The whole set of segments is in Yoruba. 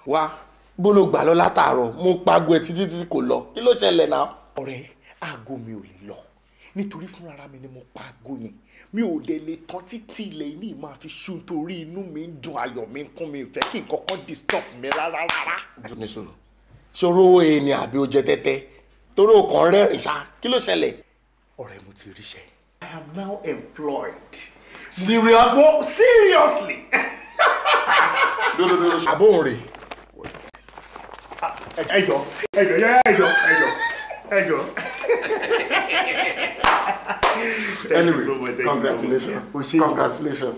Wá bó ló gbà lọ látàárọ̀ mo pago ẹ títí tí kò lọ kí ló ṣẹlẹ̀ náà. Ọ̀rẹ́ aago mi ò lè lọ nítorí fúnra mi ni mo pa aago yẹn mi ò dé lè tán títí ilẹ̀ inú máa fi ṣú nítorí inú mi ń dùn ayọ̀ mi ń kún mi ìfẹ́ kí nǹkan kan disturb mi rárá rárá. Nísòro ṣòro owó ẹni àbí ó jẹ tẹ́tẹ́ torí ó kàn rẹ́rìn ṣá kí ló ṣẹlẹ̀. Ọ̀rẹ́ mo ti ríṣẹ́. I am now employed. Serious? Mo seriously. Dododo àbóhùn rè. Ẹjọ ẹjọ ẹjọ ẹjọ ẹjọ. Anyway, congratulations. Congratulations.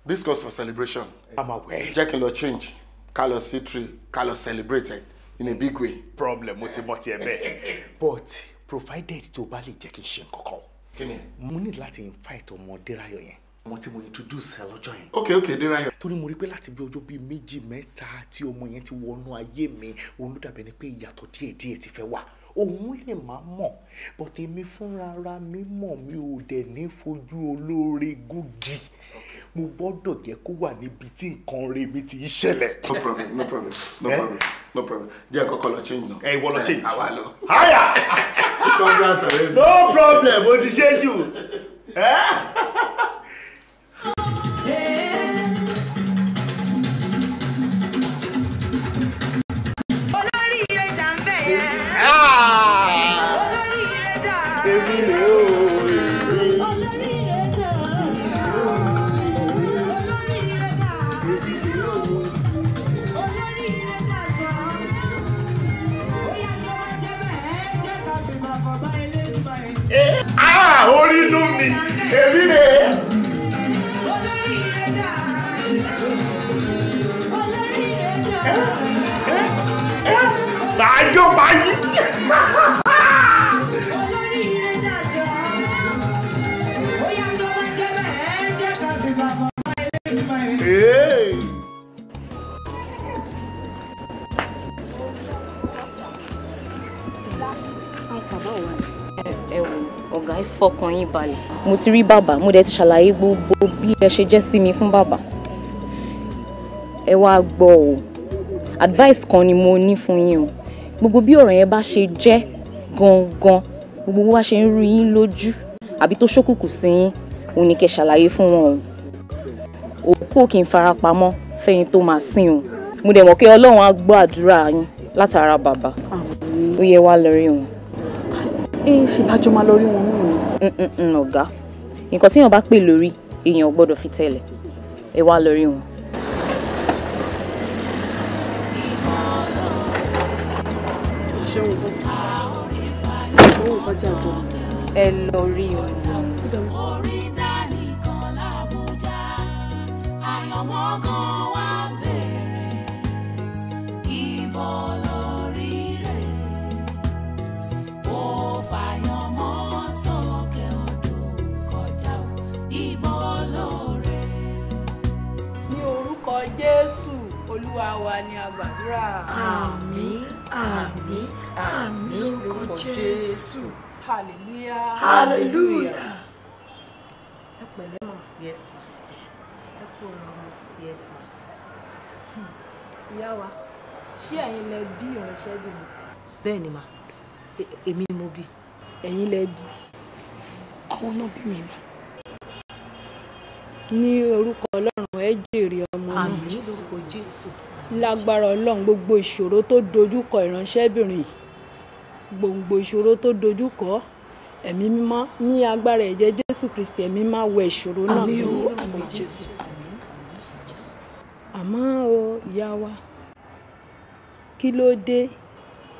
This calls for celebration. I'm aware. Jẹ́ kí n lọ change, ká lọ sí tree, ká lọ celebrate in a big way. Problem mo ti mọ tiẹ̀ bẹ́ẹ̀. But provided tí o bá lè jẹ́ kí n ṣe nǹkan kan. Kí ni? Mo ní láti invite ọmọ Dérayọ̀ yẹn. Ọmọ tí mo introduce ẹ lọ́jọ́ yẹn. Ok Dérayọ̀. Torí mo rí pé láti bí ọjọ́ bíi méjì mẹ́ta tí ọmọ yẹn ti wọnú ayé mi, òun ló dàbẹ̀ ni pé ìyàtọ̀ díẹ̀díẹ̀ ti fẹ́ wà. Òun lè má mọ̀, but èmi fúnra mi mọ̀, mi ò dẹ̀ ní fojú olóore gúgi. Mo gbọ́dọ̀ jẹ́ kó wà níbi tí nǹkan rẹ̀ mi ti ń ṣẹlẹ̀. No problem, no problem, no problem, no problem. Jẹ́ kọ́kọ́ lọ change náà. Ẹ ìwọ lọ change. Àwa lọ. Háyà! Congrats ọ̀rẹ́ mi. No problem, mo ti ṣe jù. Orí inú mi, èmi rè é. Màá jó máa yí. Ọ̀gá, ẹ fọkàn yín balẹ̀. Mo ti rí bàbá, mo dẹ̀ ti ṣàlàyé gbogbo bí ẹ ṣe jẹ́ sí mi fún bàbá. Ẹ wá gbọ́ o, advice kan ni mo ní fún yín o. Gbogbo bí ọ̀rọ̀ yẹn bá ṣe jẹ́ gangan, gbogbo bó bá ṣe ń rú yín lójú àbí tó ṣókùnkùn sí yín, òun ni kẹ́ ṣàlàyé fún wọn o. Òkú ò kì í farapamọ́ fẹ́ni tó máa sìn o. Mo dẹ̀ mọ̀ pé Ọlọ́run á gbọ́ àdúrà yín látara bàbá. Ó yẹ wá lọ rí wọn. Ẹ ṣe bá jọ máa lọ rí wọn náà. Ọ̀gá, nǹkan tí èèyàn bá pè lórí èèyàn ò gbọ́dọ̀ fi tẹ̀lẹ̀. Ẹ wá lọ rí wọn. Ẹ lọ rí wọn. Orí dání kan l'Àbújá, àyànmọ́ kan wá bèrè, ìbò lórí rẹ̀, ó fàyànmọ́ sókè odò kọjá o, ìbò lóore. Ní orúkọ Jésù Olúwa wa ni a gbàdúrà. Àmín, àmín, àmín lórúkọ Jésù. Hallelujah. Hallelujah. Ẹ pẹ̀lẹ́ mà. Yes ma. Ẹ kú ọ̀rọ̀ ọmọ. Yes ma. Ìyá wa, ṣé ẹ̀yin lẹ bí ìránṣẹ́bìnrin? Bẹ́ẹ̀ ni mà, èmi ni mo bí. Ẹ̀yin lẹ bí. Àwọn náà bí mi mà. Ní orúkọ Ọlọ́run, ẹ jèrè ọmọ náà. Àmín lórúkọ Jésù. Lágbára Ọlọ́run, gbogbo ìṣòro tó dojúkọ ìránṣẹ́bìnrin yìí, gbòǹgbò ìṣòro tó dojúkọ, ẹ̀mí mímọ́ ní agbára ẹ̀jẹ̀ Jésù Kristi, ẹ̀mí máa wẹ ìṣòro náà. Àmín o, àmín Jésù. Àmọ́ o, ìyá wa, kí ló dé?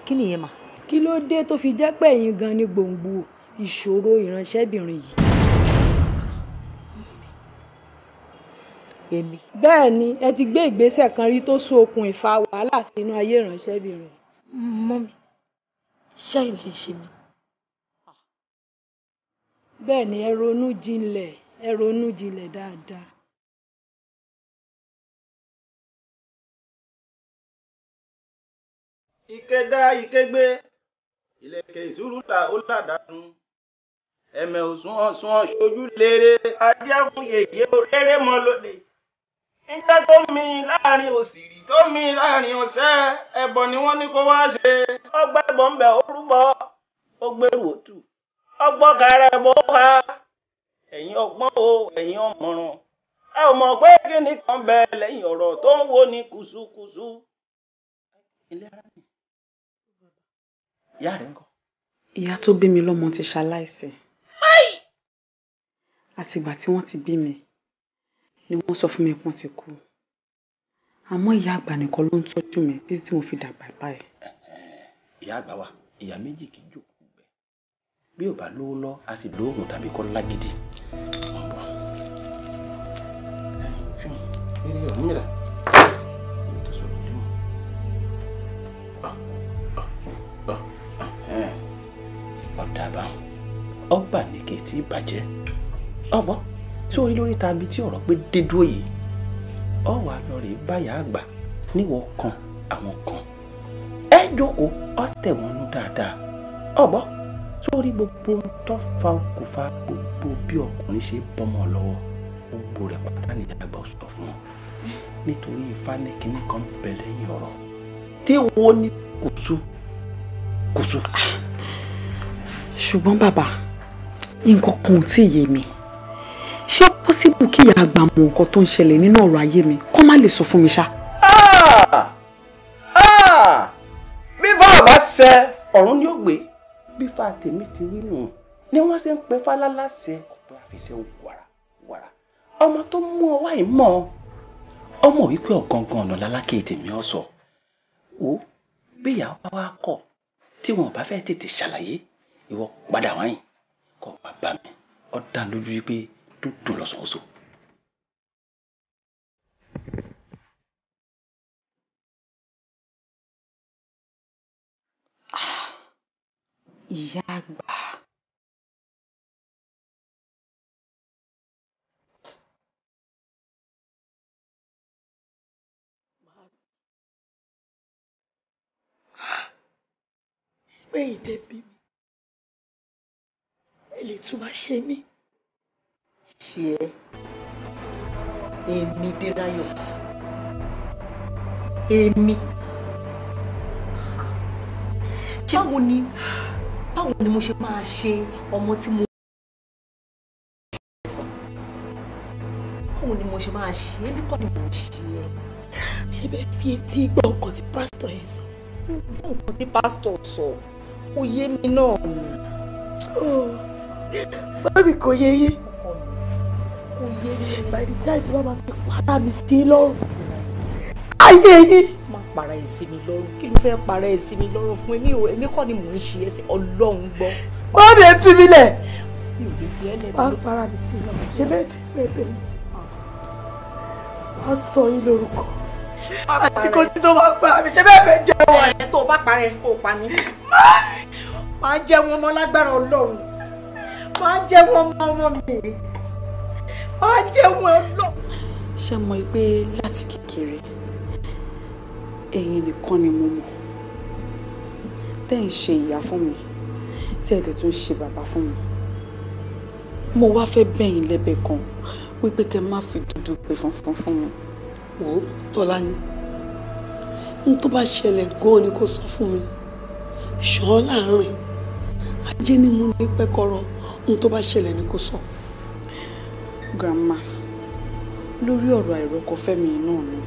Kí nìyẹn mà? Kí ló dé tó fi jẹ́ pé ẹ̀yin gan ni gbòǹgbò ìṣòro ìránṣẹ́bìnrin yìí? Èmi. Bẹ́ẹ̀ ni, ẹ ti gbé ìgbésẹ̀ kan rí tó so okùn ìfà wàhálà sínú ayé ìránṣẹ́bìnrin. Mọ́mí, ṣé ilé ṣe mi? Bẹ́ẹ̀ ni, ẹ ronú jinlẹ̀, ẹ ronú jinlẹ̀ dáadáa. Ike dá ike gbé, ìlẹ̀kẹ̀ ìṣúrù là ó làdánù. Ẹ̀mẹ̀ òsùn ọ̀sùn ọ̀ṣojú lére, ajé fún yèyé rere mọ́ lóde. Nígbà tó mi láàrin òsìrì tó mi láàrin ọ̀sẹ́, ẹbọ ni wọ́n ní kó wá ṣe. Ọgbà ẹbọ ń bẹ ó rúbọ, ó gbèrú òtù. Ọgbọ́n kara ẹbọ ó ha. Ẹ̀yin ọgbọ́n o, ẹ̀yin ọ̀mọ̀ràn. Ẹ ò mọ̀ pé kíni kan bẹ lẹ́yìn ọ̀rọ̀ tó ń wo ni kùsùkùsù. Ilé ara mi. Ìyá rẹ̀ ńkọ́? Ìyá tó bí mi lọ́mọ ti ṣaláìsí. Àtìgbà tí wọ́n ti bí mi ni wọ́n sọ fún mi pé wọ́n ti kú. Àmọ́ ìyá àgbà nìkan ló ń tọ́jú mi títí tí mo fi dàgbà báyìí. Ìyá àgbà wa, ìyá méjì kì í jókòó gbẹ. Bí ò bá lówó lọ, a sì lóògùn tàbí kọ́ lágídí. Ọ̀dà bá ọba ní kì í tí bàjẹ́. Ọgbọ́n sórí lórí tàbí tí ọ̀rọ̀ pé dé dúró yìí, ọ wà lọ rèé báyà àgbà níwọ̀ kan àwọn kan. Ẹ jókòó, ọ tẹ̀ wọ́n nú dáadáa. Ọgbọ́n sórí gbogbo tó fa okùnfà gbogbo bí ọkùnrin ṣe bọ́mọ lọ́wọ́, gbogbo rẹ̀ pátá nìyá àgbà sọ fún wọn. Nítorí ifá ní kinní kan bẹ lẹ́yìn ọ̀rọ̀ tí wọ́n ní kùsù kùsù. Ṣùgbọ́n bàbá, nǹkan kan ò tí ì yé mi. Ṣé ó pọ́sibù kí ìyá àgbà mọ nǹkan tó ń ṣẹlẹ̀ nínú ọ̀rọ̀ ayé mi kó má lè sọ fún mi ṣá? Bí bá ṣẹ, ọ̀run ni ó gbé. Bí fa tèmi ti wí nù ni wọ́n ṣe ń pe fáláláṣẹ ọ̀pẹ àfiṣẹ́ wàrà wàrà. Ọmọ tó mú ọ wáyé mọ́ ọmọ wípé ọ̀gangan ọ̀nà lálákè tèmi ọ̀ sọ. Wo bí ìyá wa wá kọ̀ tí wọn bá fẹ́ tètè ṣàlàyé, ìwọ padà wáyìn kọ́ bàbá mi, ọ dá lójú wípé dúdú lọ́sọ̀ọ́sọ̀. Ìyá àgbà. Pé ìtẹ́ bí mi, lè tún máa ṣe mí. Ṣe ẹ́? Èmi Dérayọ̀, èmi? Báwo ni mo ṣe máa ṣe ọmọ tí mo sàn? Báwo ni mo ṣe máa ṣe? Èmi kọ́ ni mo ṣe ẹ́. Ṣé bẹ́ẹ̀ fi etí gbọ́ nǹkan tí pásítọ̀ yẹn sọ? Gbọ́ nǹkan tí pásítọ̀ sọ, ó yé mi náà ni. Bábí kò yé yín. By the time tí wọ́n máa fi para mi sí lọ́rùn, ayé yín. Má para ẹ̀ sí mi lọ́rùn. Kí ló fẹ́ para ẹ̀ sí mi lọ́rùn fún? Èmi ò, èmi kọ́ ni mò ń ṣe ẹsẹ̀. Ọlọ́run gbọ́. Wọ́n mi fi mi lẹ̀. Mi ò lè fi ẹ́ lẹ̀. Má para mi sí lọ́rùn. Ṣé bẹ́ẹ̀ fẹ́ bẹ́ẹ̀ bẹ́ẹ̀ ni? Wọ́n sọ yín lórúkọ. Àti kò tí tó máa para mi. Ṣé bẹ́ẹ̀ fẹ́ jẹ́ wọ́n? Ẹ tó o bá parẹ́ kó o pa mí. Máa jẹ́ wọn mọ́ lágbára Ọlọ́run. Máa jẹ́ wọn mọ́ ọmọ mi. Máa jẹ́ wọn lọ. Ṣé mọ̀ pé láti kékeré ẹ̀yin nìkan ni mo mọ̀ tẹ́ ń ṣe ìyá fún mi, tí ẹ̀dẹ̀ tún ṣe bàbá fún mi. Mo wá fẹ́ bẹ̀yìn lẹ́bẹ̀ kan wípé kẹ́ má fi dúdú pé funfun fún mi. Wò ó Tọ́lání, n tó bá ṣẹlẹ̀ gan-an ni kò sọ fún mi. Ṣàn láàrin ajé ni mo ní pẹ́kọ̀rọ̀, n tó bá ṣẹlẹ̀ ni kò sọ. Grandma, lórí ọ̀rọ̀ àìrọ́kọfẹ́ mi náà ni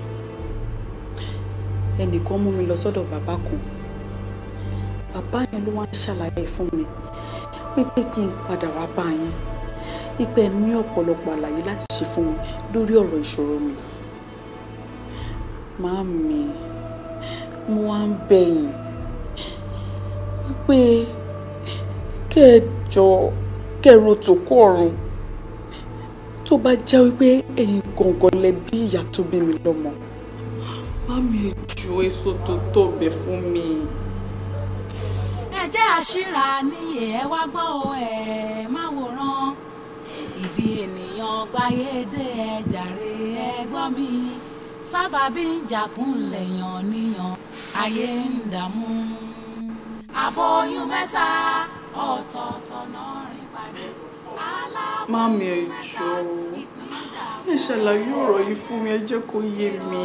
ẹnìkan mú mi lọ sọ́dọ̀ bàbá kan. Bàbá yẹn ló wá ń ṣàlàyé fún mi wípé kí n padà wá bá yín, wípé ẹ ní ọ̀pọ̀lọpọ̀ àlàyé láti ṣe fún mi lórí ọ̀rọ̀ ìṣòro mi. Màámi, mo wá ń bẹ̀ yín wípé kẹ́ ẹ jọ̀ọ́ kẹ́ ẹ ro tòkó ọ̀run. Tó bá jẹ́ wípé ẹ̀yin gangan lẹ bí ìyá tó bí mi lọ́mọ, màámi, ẹ jọ̀ọ́ èso tó tọ̀bẹ̀ fún mi. Ẹ jẹ́ àṣírà níyè, ẹ wá gbọ́ o, ẹ má wòran. Ibi ènìyàn gbáyé dé, ẹ jàre ẹ gbọ́ mi. Sábàbí ń jàkúnlẹ̀ yàn níyàn, ayé ń dààmú. Aboyún mẹ́ta ọ̀tọ̀ọ̀tọ̀ náà rìn pàdé. Màámi, ẹ jọ̀ọ́ ẹ ṣàlàyé ọ̀rọ̀ yìí fún mi, ẹ jẹ́ kó yé mi.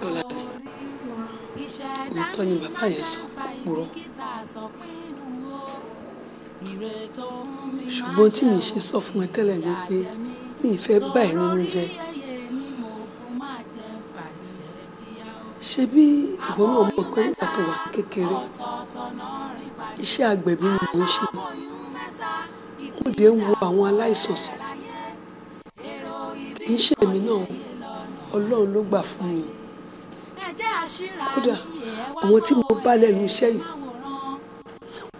Tọ́lání, òótọ́ ni bàbá yẹn sọ, purọ́. Ṣùgbọ́n tí mi ṣe sọ fún ẹ tẹ́lẹ̀ ni pé mi ì fẹ́ bà ẹ́ nínú jẹ́. Ṣé bí ìwọ náà mọ̀ pé nígbà tó wà kékeré, iṣẹ́ agbẹ̀bí ni mò ń ṣe. Mo dé ń wo àwọn aláìsàn sàn. Kì í ṣe èmi náà, Ọlọ́run ló gbà fún mi. Kódà àwọn tí mo bá lẹ́nu iṣẹ́ yìí,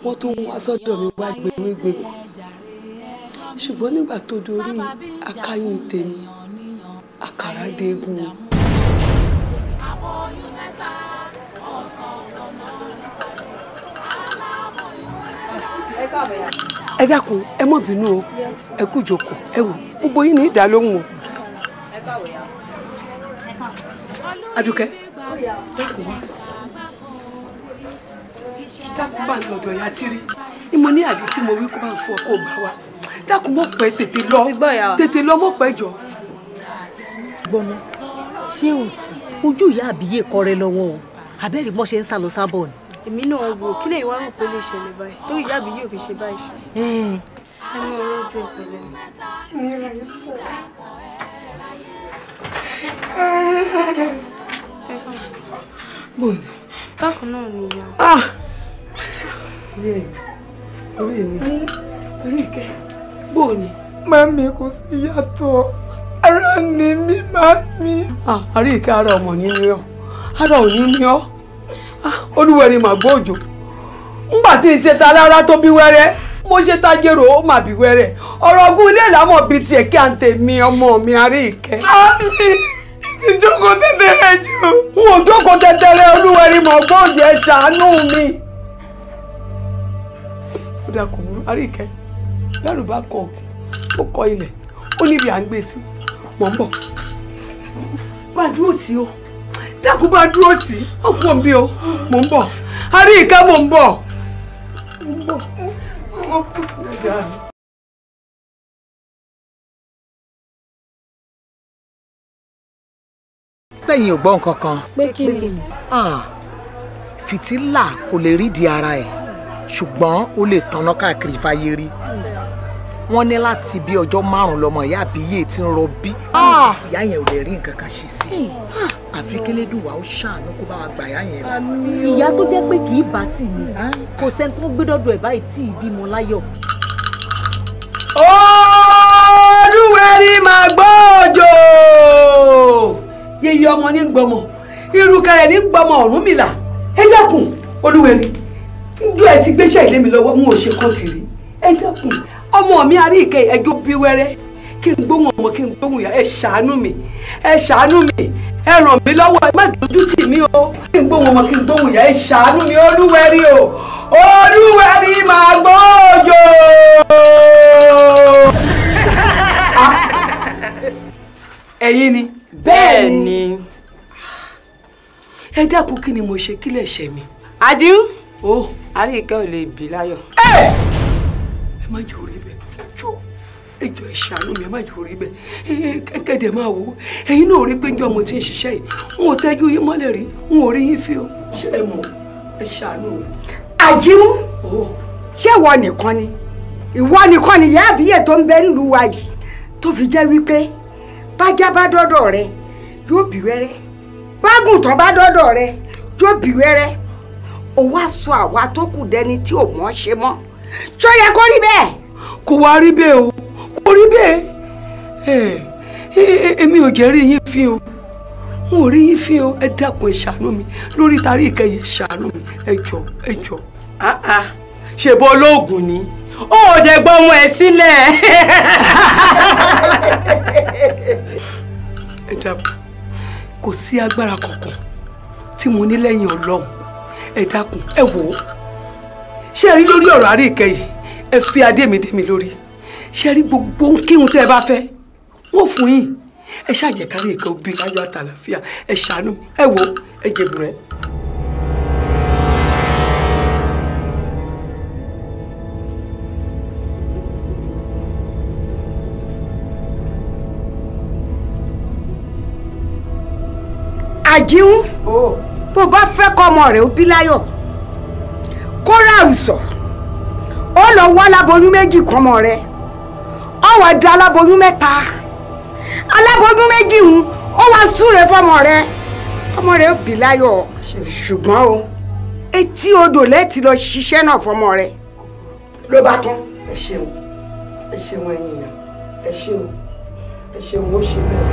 wọ́n tún wá sọ́dọ̀ mi wá gbéwégbégbò. Ṣùgbọ́n nígbà tó dorí akáyín tèmi, àkàrà dégun. Ẹ dákun, ẹ má bínú o, ẹ kú jókòó, ẹ wò gbogbo yín ní ìdálóhùn o. Adúkẹ́, dákun wá. Dákun bá ń lọ́dọ̀ ìyá tírí. Ni mo ní àdí tí mo wí kó bá ń fọ kó gbà wá. Dákun mọ̀ pẹ́ tètè lọ. Tètè lọ mọ̀ pẹ́ jọ. Gbọ́nà, ṣé o sì ojú ìyá àbíyè kọrẹ lọ́wọ́ o? Àbẹ́rẹ́ bọ́ ṣe ń sá lọ sábọ̀ ni. Èmi náà wò kí lè wá rò pé lè ṣẹlẹ̀ báyìí tó ìyá àbíyè ò kì í ṣe báyìí ṣe. Ẹ mú ọ̀rọ̀ ojú ìpìlẹ̀ mi. Ìnira yìí pọ̀. Bóyá. Bákan náà ni ìyá. Orí mi, orí ìkẹ́, bóò ni. Màmí, kò sí yàtọ̀, ara ni mí màmí. Àrí ìkẹ́, ara ọmọ ní ní ọ, ara ò ní ní ọ. Olúwẹ̀rí mà gbọ́ òjò. Ńgbà tí ìṣe ta lára tó bí wẹ́rẹ́, mo ṣe ta jèrò ó mà bí wẹ́rẹ́. Ọ̀rọ̀ ogún ilé ìlàmọ̀ bíi tiẹ̀ kí à ń tèmi ọmọ mi àrí ìkẹ́. Màmí, ìjókòó tẹ́tẹ́rẹ́ jù. N ò jókòó tẹ́tẹ́rẹ́, Olúwẹ̀rí mà gbọ́ òjò, ẹ ṣàánú mi. Ó dà kò burú, àrí ìkẹ́, bẹ́ẹ̀rù bá kọ òkè, ó kọ ilẹ̀, ó níbi à ń gbé sí. Mọ̀ ń bọ̀. Gbàdúrà tí o Dákun bá dúró tì í, ọ̀pọ̀ mi o, mò ń bọ̀. Àríkẹ́ mò ń bọ̀. Mò ń bọ̀. Tẹ̀yin ò gbọ́ nǹkan kan. Pé kí ni? Fìtílà kò lè rídìí ara ẹ̀, ṣùgbọ́n ó lè tanná káàkiri fáyé rí. Wọ́n ní láti bí ọjọ́ 5 lọ́mọ ìyá àbíyè tí ń rọbí. Ìyá yẹn ò lè rí nǹkan kan ṣe sí i. Àfi kélédùwà ó ṣàánú kó bá wa gbà ìyá yẹn. Ìyá tó jẹ́ pé kì í bá tì ní, kò sẹ́ni tó gbé dọ́dọ̀ ẹ̀ báyìí tí ì bímọ láyọ̀. Olúwẹ̀rí máa gbọ́ òjò. Yeye ọmọ ní gbọmọ, irúkẹrẹ ní gbọmọ Ọ̀rúnmìlà. Ẹ dákun Olúwẹ̀rí, njọ́ ẹ ti gbéṣẹ́ ilé mi lọ́wọ́, n ò ṣe kán ti rí. Ẹ dákun ọmọ mi Àríkẹ́ ẹjọ́ bí wẹ́rẹ́, kí n gbóhùn ọmọ kí n gbóhùn ìyá. Ẹ ṣàánú mi, ẹ ṣàánú mi, ẹ ràn mí lọ́wọ́, ẹ má dojú tì mí o. Kí n gbóhùn ọmọ kí n gbóhùn ìyá, ẹ ṣàánú mi Olúwẹ̀rí o. Olúwẹ̀rí máa gbọ́ òjò. Ẹ̀yin ni. Bẹ́ẹ̀ ni. Ẹ dákun kí ni mo ṣe, kí lẹ ṣe mi. Àdìú. O Àríkẹ́ ò lè bí láyọ̀. Ẹ má jẹ́ orí bẹ́ẹ̀, ẹ jọ̀ọ́ ẹ ṣàánú mi, ẹ má jẹ́ orí bẹ́ẹ̀. Kẹ́kẹ́dẹ̀ máa wò ó, ẹ̀yin náà rí pé njọ́ mo ti ń ṣiṣẹ́ yìí, n ò tẹ́jú yín mọ́lẹ̀ rí, n ò rí yín fi o. Ṣé ẹ mọ̀, ẹ ṣàánú mi. Àjíú, ṣé ìwọ nìkan ni? Ìwọ nìkan ni ìyá àbíyè tó ń bẹ nílùú wa yìí tó fi jẹ́ wípé bájá bá dọ́dọ̀ rẹ yóò bí wẹ́rẹ́, bágùntàn bá dọ́dọ̀ rẹ yóò bí wẹ́rẹ́. Ó wá sọ àwa tó kù dẹni tí ò mọ̀ ṣe mọ́. Ṣó yẹ kó rí bẹ́ẹ̀? Kò wá rí bẹ́ẹ̀ o, kò rí bẹ́ẹ̀. Èmi ò jẹ́ rí yín fín o, n ò rí yín fín o. Ẹ dákun ẹ ṣàánú mi lórí tàrí ìkẹyẹ, ṣàánú mi, ẹ jọ̀ọ́ ẹ jọ̀ọ́. Ṣèbọ olóògùn ni ó ò dẹ̀ gbọ́ ọmọ ẹ sílẹ̀. Ẹ dákun, kò sí agbára kankan tí mo ní lẹ́yìn Ọlọ́run. Ẹ dákun ẹ wò ó, ṣé ẹ rí lórí ọ̀rọ̀ Àríkẹ́ yìí, ẹ fi adé mi dé mi lórí. Ṣé ẹ rí gbogbo kíhun tẹ́ ẹ bá fẹ́ wọ́n fún yín. Ẹ ṣàjẹ́ kárí ìkẹ́ òbí láyọ̀ àtàlàfíà. Ẹ ṣàánú mi, ẹ wò ó, ẹ jẹ̀bù rẹ. Àjíhùn, bó bá fẹ́ kọ́ ọmọ rẹ̀ ó bí láyọ̀, kó ràrùsọ̀, ó lọ wá aláboyún 2 kọ́mọ rẹ̀, ó wá da aláboyún 3, aláboyún 2 ń ó wá súre fọ́mọ rẹ̀, ọmọ rẹ̀ ó bí láyọ̀. Ṣùgbọ́n o, etí odò lẹ́ẹ̀tì lọ ṣiṣẹ́ náà fọ́mọ rẹ̀ ló bá tán. Ẹ ṣeun, ẹ ṣeun ẹ̀yin èèyàn, ẹ ṣeun, ẹ ṣeun, ó ṣe bẹ́ẹ̀.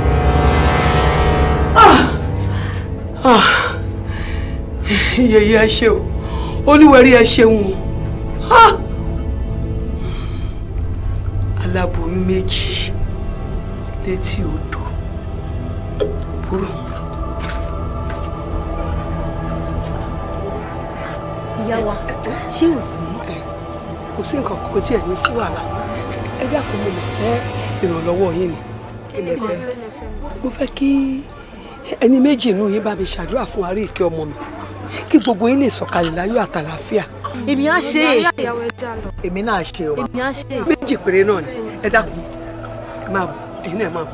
Yèyé ẹ ṣe o, Olúwẹ̀rí ẹ ṣeun o. Aláboyún 2 létí odò burú. Ìyá wa, ṣé ò sí? Kò sí nǹkan kò tiẹ̀ ní sí wàhálà. Ẹ dákun, mo mọ̀ fẹ́ ìrànlọ́wọ́ yín ni. Mo fẹ́ kí ẹni 2 inú yín bá mi ṣàdúrà fún Àríkẹ́ ọmọ mi, kí gbogbo yín lè sọ̀kalẹ̀ láyọ̀ àtàlàáfíà. Èmi á ṣe é. Èmi náà ṣe o. Èmi á ṣe é. 2 péré náà ni. Ẹ dákun, ẹ máa bọ̀, ẹ̀yin náà ẹ máa bọ̀.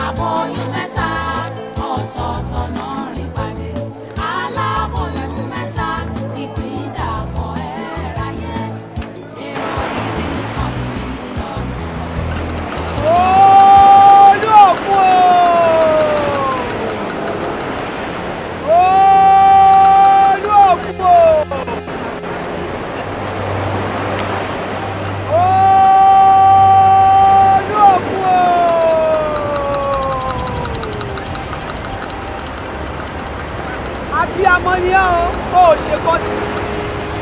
Aboyún 3 ọ̀tọ̀ọ̀tọ̀ náà rìn pàdé. Aláboyún 3 ìpín dàpọ̀ ẹ̀ ráyé. Èrò ibi kan yìí lọ́rùn. Olóòkú o! Olóòkú o! Olóòkú o! Abiyamọ ni ẹ́ o, ò ṣe kọ́ tì.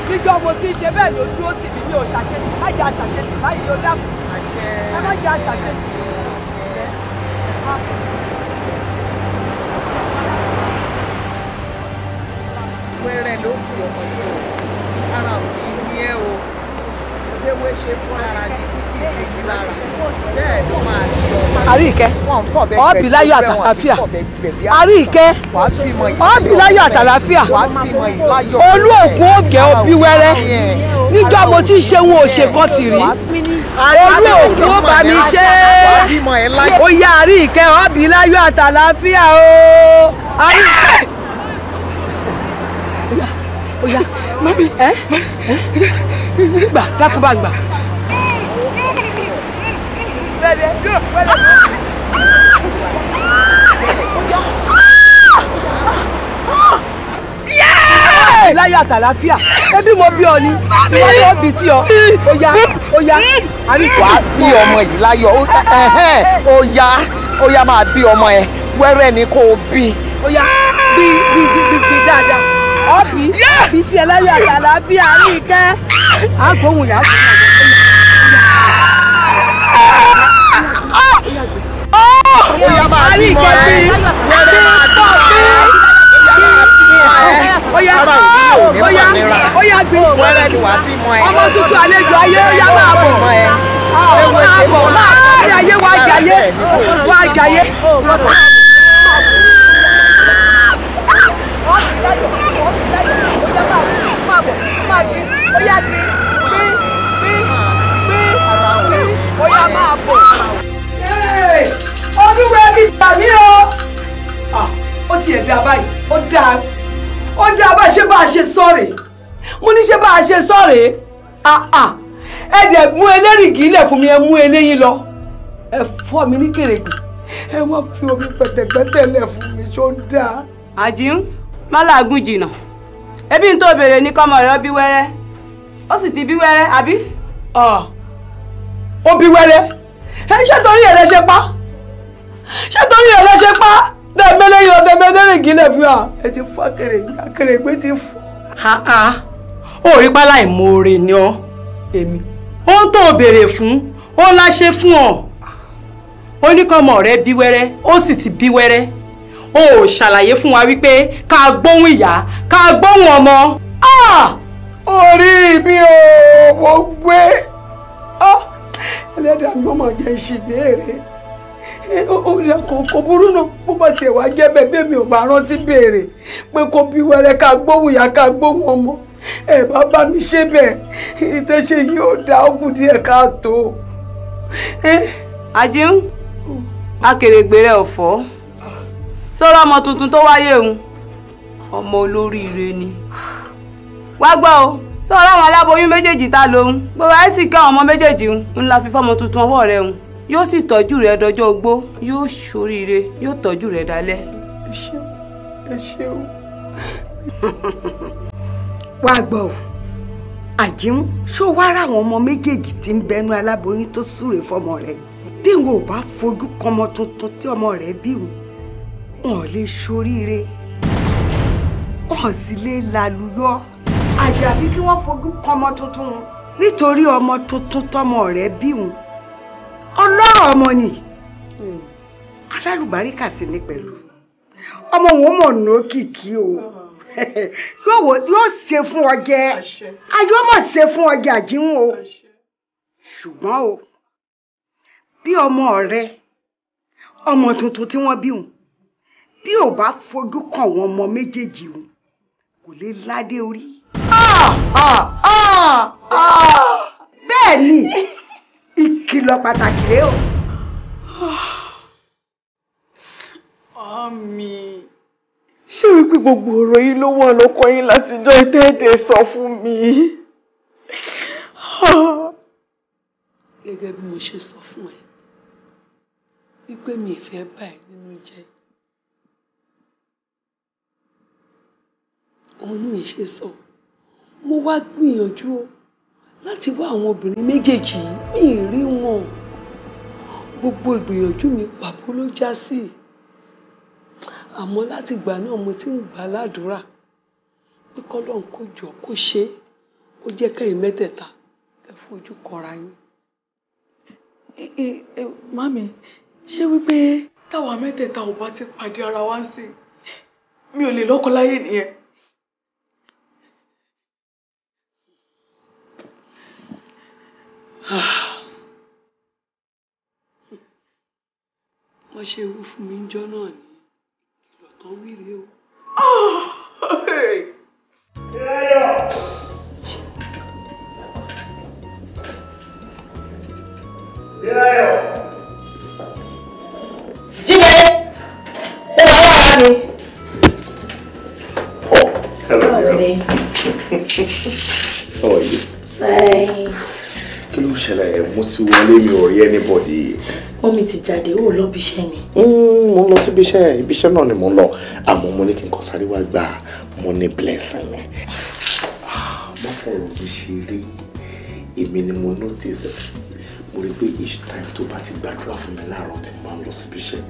Níjọ́ mo ti ń ṣe bẹ́ẹ̀ ló dúró tì mí, mi ò ṣàṣetì, má jẹ́ àṣàṣetì báyìí ló dákun. Ẹ má jẹ́ àṣàṣetì. Wẹ́rẹ́ ló kù ọmọ yìí o, ara ò ní ní ẹ o. Béwé ṣe fún ara ní tí kì í rí lára. Bẹ́ẹ̀ ló máa ní ọmọ. Àríkẹ́, ọ̀bì láyọ̀ àtàlàáfíà. Àríkẹ́, ọ̀bì láyọ̀ àtàlàáfíà. Olú òkú ògẹ́ òbí wẹ́rẹ́. Níjọ́ mo ti ṣe wọn ò ṣe kan tì rí. Olú òkú ó bá mi ṣe é. Ó yá Àríkẹ́, ọ̀bì láyọ̀ àtàlàáfíà o. Àríkẹ́. Ó yá, mami, ẹ́ gbà dákú bá gbà. Láyọ̀ àtàlàáfíà, ẹbí mo bí ọ ni, ìwọ ni ó bí tí ọ, ó yá, ó yá, Àríkẹ́. Wàá bí ọmọ yìí láyọ̀, ó yá, ó yá máa bí ọmọ ẹ, wẹ́rẹ́ ni kò bí. Ó yá, bí bí bí bí dáadáa. Ọbí bí tí ẹ láyọ̀ àtàlàáfíà, Àríkẹ́. Àgbóhùn yà á Ó yá máa bí ọmọ ẹ, wẹ́rẹ́ máa bí ọmọ ẹ. Oya, oya, oya gbé. Ọmọ tuntun àlejò ayé, oya máa bọ̀. Máa bọ̀, máa bọ̀ ní ayé wá jayé, wá jayé. Oya gbé, gbé, gbé, gbé, gbé, oya máa bọ̀. Olúwẹ̀rí gbà mí o. Ó tiẹ̀ dá báyìí, ó dáa. Ó dá bá ṣe bá a ṣe sọ̀rè, mo ní ṣe bá a ṣe sọ̀rè. Ẹ dẹ̀ mú elérìgì ilẹ̀ fún mi, ẹ mú eléyìí lọ, ẹ fọ́ mi ní kèrègbè, ẹ wá fi omi pẹ̀tẹ̀pẹ̀tẹ̀ lẹ̀ fún mi, ṣó dáa. Àjíǹ má làágùn jìnnà, ebi ń tó béèrè ní kọ́mọ rẹ bí wẹ́rẹ́, ó sì ti bí wẹ́rẹ́ àbí. Ó bí wẹ́rẹ́, ẹ ṣé torí ẹ̀ lẹ ṣe pa, ṣé torí ẹ̀ lẹ ṣe pa? Tẹ̀mẹ́lẹ́ yọ tẹ̀mẹ́lẹ́ gílẹ̀ fi hàn, ẹ ti fọ́ kèrègbè, kèrègbè ti fọ́. Ó rí pálá ìmoore ni ọ́. Èmi. Ohun tó o béèrè fún, ó la ṣe fún ọ. Ó ní kọ́mọ rẹ bí wẹ́rẹ́, ó sì ti bí wẹ́rẹ́. Ó ṣàlàyé fún wa wípé ká gbóhùn ìyá, ká gbóhùn ọmọ. Orí mi ò, mo gbé. Ẹlẹ́dàá mi ọmọ jẹ́ ìṣìbéèrè. Kò burú náà, bó bá tiẹ̀ wá jẹ́ bẹ́ẹ̀ bẹ́ẹ̀ mi ò bá rántí béèrè pé kó bí wẹ́rẹ́ ká gbóhùn ìyá ká gbóhùn ọmọ. Ẹ bá bá mi ṣe bẹ́ẹ̀, ìtẹ́ṣe yóò dá ókú díẹ̀ káàtó. Àjíǹ, akèrègbè rẹ ò fọ́. Sọ́rọ́ ọmọ tuntun tó wáyé òun, ọmọ olóríire ni. Wá gbọ́ o, sọ́rọ́ àwọn aláboyún méjèèjì ta lòun, gbogbo àìsí kí àwọn ọmọ méjèèjì ń la fi fọ́mọ tuntun ọwọ́ rẹ òun. Yóò sì tọ́jú rẹ dọjọ́ ogbó, yóò ṣoríire, yóò tọ́jú rẹ dalẹ́. Ẹ ṣeun, ẹ ṣeun. Wá gbọ́ o, Àjíǹ, ṣó wá ráwọn ọmọ méjèèjì tí ń bẹnu aláboyún tó súre fọmọ rẹ? Bí wọn ò bá fojú kọmọ tuntun tí ọmọ rẹ bí wọn, wọn ò lè ṣoríire, wọn ò sì lè lálùyọ. Àyàfi kí wọ́n fojú kọmọ tuntun wọn, nítorí ọmọ tuntun tọmọ rẹ bí wọn, ọlọ́rọ̀ ọmọ ni, alálùbáríkà sì ni pẹ̀lú. Ọmọ wọn mọ̀ nókìkí o, yóò ṣe fún ọ jẹ, ayé ó mọ̀ ṣe fún ọ jẹ Àjíǹ o. Ṣùgbọ́n o, bí ọmọ rẹ, ọmọ tuntun tí wọ́n bí wọn, bí ò bá fojú kàn wọn ọmọ méjèèjì wọn, kò lè ládé orí. Bẹ́ẹ̀ ni, ìkìlọ̀ pàtàkì rèé o. Màámi, ṣé wípé gbogbo ọ̀rọ̀ yìí ló wà lọ́kàn yín látijọ́ ìtẹ́ẹ̀dẹ̀ sọ fún mi? Gẹ́gẹ́ bí mo ṣe sọ fún ẹ, wípé mi ìfẹ́ bà ẹ́ nínú jẹ́. Òun ni mi ṣe sọ. Mo wá gbìyànjú o láti wá àwọn obìnrin méjèèjì yìí ní ìrí wọn. Gbogbo ìgbìyànjú mi pàbó ló já sí. Àmọ́ láti ìgbà náà mo ti ń gbà ládùúrà pé k'Ọlọ́run kó jọ kó ṣe é, kó jẹ́ kẹ́yìn mẹ́tẹ̀ẹ̀ta kẹ́ fojú kọra yín. Màámi, ṣé wípé táwa mẹ́tẹ̀ẹ̀ta ò bá ti pàdé ara wa sí, mi ò lè lọ́kọ láyé nìyẹn? Wọ́n ṣe ewu fún mi níjọ́ náà ní ìkìlọ̀ tán wíre o. Jíde, ó wà lára mi. Oh, hello, dear. How are you? Fine. Kí ló ṣẹlẹ̀? Mo ti wọlé, mi ò rí anybody. Mọ́mí ti jáde, ó lọ bí iṣẹ́ ni. Mo ń lọ síbi iṣẹ́, ibi iṣẹ́ náà ni mo ń lọ. Àmọ́ mo ní kí n kàn sáré wá gba money blessing mi. Má fọ̀rọ̀ mi ṣeré, èmi ni mo notice ẹ̀. Mo rí pé each time tó bá ti gbàdúrà fún mi láàárọ̀ tí mo máa ń lọ síbi iṣẹ́,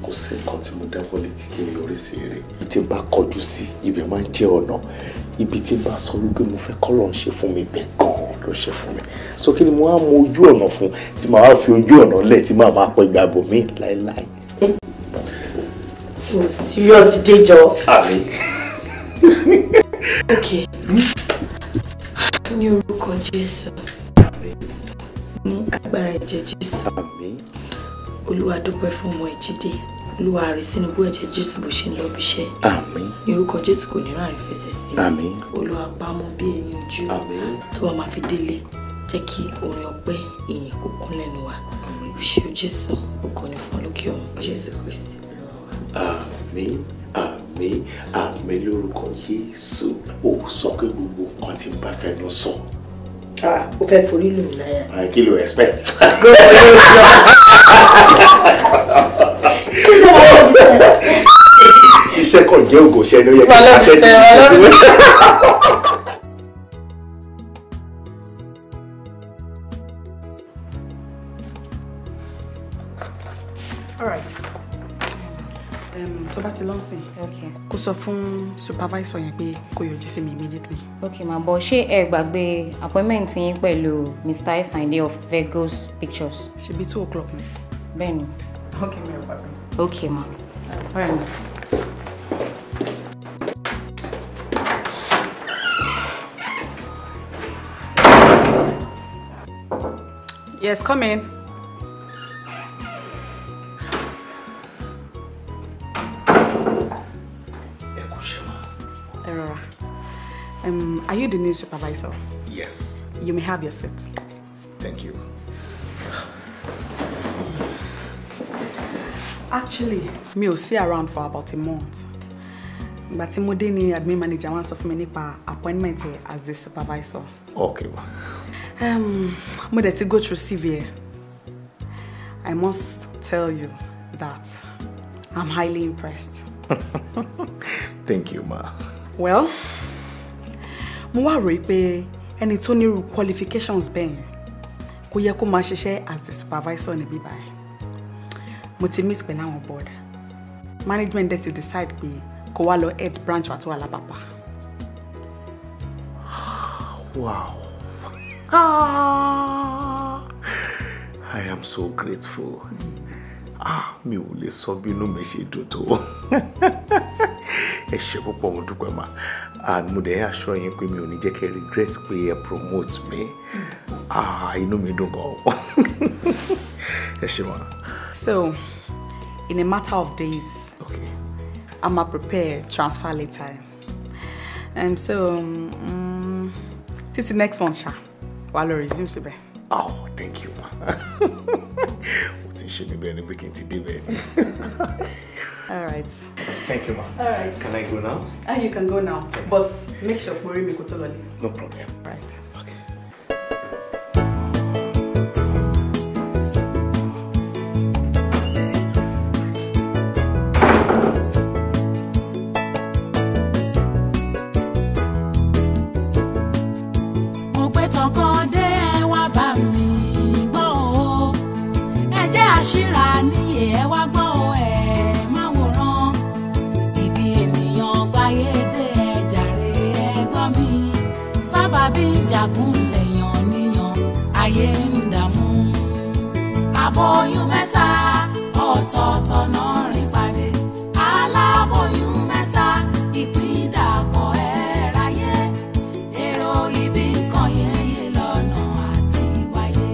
kò sí nǹkan tí mo dáwọ́lé tí kì í yọrí sí rere. Ibi tí n bá kọjú sí, ibẹ̀ máa ń jẹ́ ọ̀nà. Ibi tí n bá sọ wípé mo fẹ́ kọ́lọ̀ ń ṣe fún mi, ibẹ̀ gan-an ló ṣe fún mi. So kí ni mo á mọ ojú ọ̀nà fún tí màá wá fi ojú ọ̀nà lẹ̀ tí màá máa pọ̀ ìgbà bò mí láéláé. O serious dídé jọ. Àmín. Ok. Ní orúkọ Jésù. Ní agbára ẹ̀jẹ̀ Jésù. Àmín. Olúwa dúpẹ́ fún ọmọ ẹ̀ Jídé. Olúwa rẹ̀ sínú bú ẹ̀jẹ̀ Jésù bó ṣe ń lọ bíṣẹ́. Àmín. Ní orúkọ Jésù kò ní ráàrin fẹsẹ̀ sí. Àmín. Olúwa pamọ́ bí ẹyin ojú. Àmín. Tó bá máa fi délé, jẹ́ kí orin ọpẹ́ ìyìn kó kún lẹ́nu wa. O ṣé o Jésù, ògo ni fún lókè ọ̀run. Jésù Kristi Olúwa wa. Àmín, àmín, àmín lórúkọ Jésù. Ó sọ pé gbogbo nǹkan tí n bá fẹ́ lọ sọ. Ah, o fẹ́ forí lù mí láyà. Kí ló expect? Iṣẹ́ kan jẹ́ ògò ṣẹ́ ló yẹ kí n ṣe sí iṣẹ́. All right. Tó bá ti lọ sìn. Okay. Kó sọ fún supervisor yẹn pé kó yọjú sí mi immediately. Okay ma, but ṣé ẹ gbàgbé appointment yín pẹ̀lú Mr. Esande of Vegos Pictures? Ṣebí 2:00 ni. Bẹ́ẹ̀ni. Okay, mi ò gbàgbé. Okay ma. All right ma. Yes, come in. Aurora, are you the new supervisor? Yes. You may have your seat. Thank you. Actually, mi ò sí around for about a month. Ìgbà tí mo dé ni admin manager wá sọ fún mi nípa appointment as the supervisor. Okay. Mo dẹ̀ ti go through CV ẹ. I must tell you that I'm highly impressed. Thank you, ma. Well, mo wá rò pé ẹni tó nírú qualifications bẹ́ẹ̀ yẹn kò yẹ kó máa ṣiṣẹ́ as the supervisor níbí báyìí. Mo ti meet pẹ̀lú àwọn board. Management dẹ̀ ti decide pé kó wá lọ head branch wa tó wà lápapà. Wow. Ah, I am so grateful. Ah, mi ò lè sọ bí inú mi ṣe dùn tó. Ẹ ṣé púpọ̀, mo dúpẹ́ mà. And mo dẹ̀ assure yín pé mi ò ní jẹ́ kẹ́ regret pé ẹ promote mi. Ah, inú mi dùn gan. Ẹ ṣé mà. So, in a matter of days, okay, I'm gonna prepare transfer letter. And so, títí next month, ṣá, wàá lọ resume síbẹ̀. Oh, thank you, ma. O ti ṣe mi bẹ́ẹ̀ ni pé kí n ti dé bẹ́ẹ̀ ni. All right. Thank you, ma. All right. Can I go now? You can go now, but make sure kò rí mi kó tó lọlé. No problem. All right. Okay. Mo gbé tọkàn dé ẹ wá bá mi gbọ́ o. Ẹ jẹ́ àṣírà níyè ẹ wá gbọ́ o, ẹ má wòran. Ibi ènìyàn gbáyé dé ẹ jàre ẹ gbọ́ mi. Sábàbí ìjàkúnlẹ̀ yàn níyàn ayé ń dààmú. Aboyún mẹ́ta ọ̀tọ̀ọ̀tọ̀ náà rìn pàdé. Aláboyún mẹ́ta ìpín dàpọ̀ ẹ̀ ráyé. Èrò ibi kan yeye lọ́nà àti wáyé.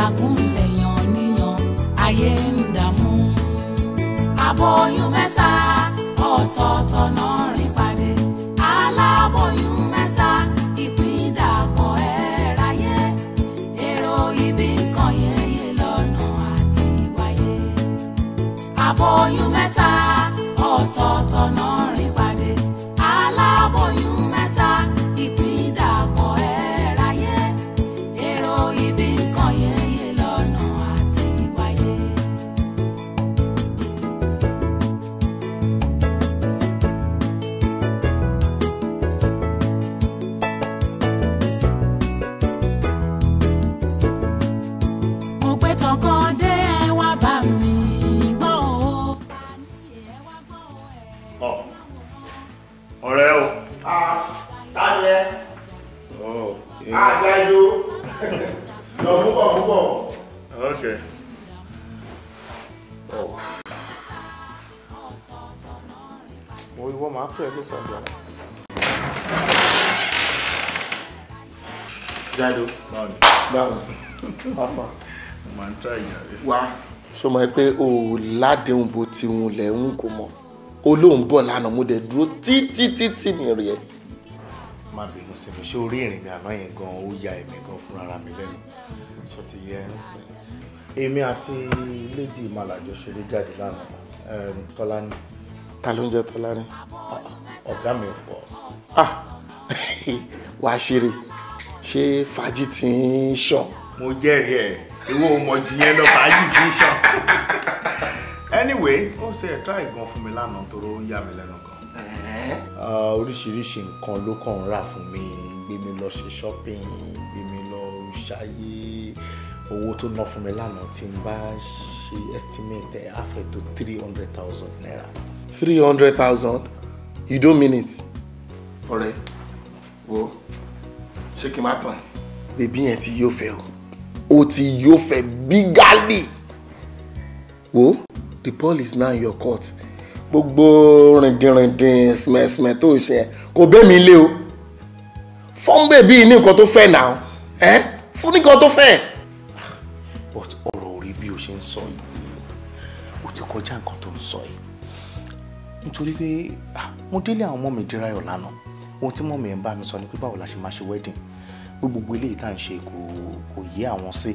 Àkúnlẹ̀yàn níyàn ayé ń dààmú. Aboyún mẹ́ta ọ̀tọ̀ọ̀tọ̀ náà rìn pàdé. Aláboyún mẹ́ta ìpín dàpọ̀ ẹ̀ ráyé. Èrò ibi kan yéye lọ́nà àti wáyé. Aboyún mẹ́ta ọ̀tọ̀ọ̀tọ̀ náà rìn pàdé. Aláboyún mẹ́ta ìpín dàpọ̀ ẹ̀ ráyé. Èrò ibi kan yéye lọ́nà àti wáyé. Mo gbé tọkàn dé ẹ wá bá mi gbọ́ o. Ọ̀rẹ́ o. Táyẹ. Àgbáyò. Lọ púpọ̀ púpọ̀. Okay. Mo ìwọ máa pè é lóòótọ́ ìjọba. Jáde. Báwo ni? Báwo? Afa. Mo máa ń try ìjà rẹ. Wá. Ṣé o mọ̀ pé o ò ládéhùn bó ti wùn lẹ̀ ń kò mọ̀? O lóun bọ̀ lánàá, mo dẹ̀ dúró títí títí mi rí ẹ. Má bínú sí mi, ṣé orí ìrìn mi àná yẹn gan ó ya èmi gan fúnra mi lẹ́nu. Ṣé ti yẹ ń sìn? Èmi àti Lady Màlàjọ ṣeré jáde lánàá. Tọ́lání. Ta ló ń jẹ́ Tọ́lání? Ọ̀gá mi of course. Ah! Wàá ṣeré. Ṣé fàájì ti ń ṣàn? Mo jẹ́rìí ẹ̀, ìwọ ò mọ̀ jù yẹn lọ, fàájì ti ń ṣàn. Anyway, ó ṣe ẹ̀ try gan fún mi lánàá torí ó yà mí lẹ́nu gan. Oríṣiríṣi nǹkan ló kàn ń rà fún mi, gbé mi lọ ṣe shopping, gbé mi lọ ṣayé. Owó tó ná fún mi lánàá tí n bá ṣe estimate ẹ̀ á fẹ́ tó 300,000 naira. 300,000? You don't mean it. Ọ̀rẹ́, wo, ṣé kí n má tàn ẹ́? Bèbí yẹn ti yóò fẹ́ o. O ti yóò fẹ́ bígálì. Wo, the ball is now in your court. Gbogbo rìndìnrìndìn sìmẹ̀sìmẹ̀ tó ń ṣe kò bẹ́ mi lé o. Fún bèbí ní nǹkan tó fẹ́ náà. Ẹ́ fún nǹkan tó fẹ́. But ọ̀rọ̀ ò rí bí o ṣe ń sọ yìí. O ti kọjá nǹkan tó ń sọ yìí. Nítorí pé mo délé àwọn ọmọ mi Dérayọ̀ lánàá. Ohun tí mọ́mí ẹ̀ ń bá mi sọ ni pé báwo la ṣe máa ṣe wedding. Gbogbo eléyìí tá à ń ṣe kò yé àwọn sí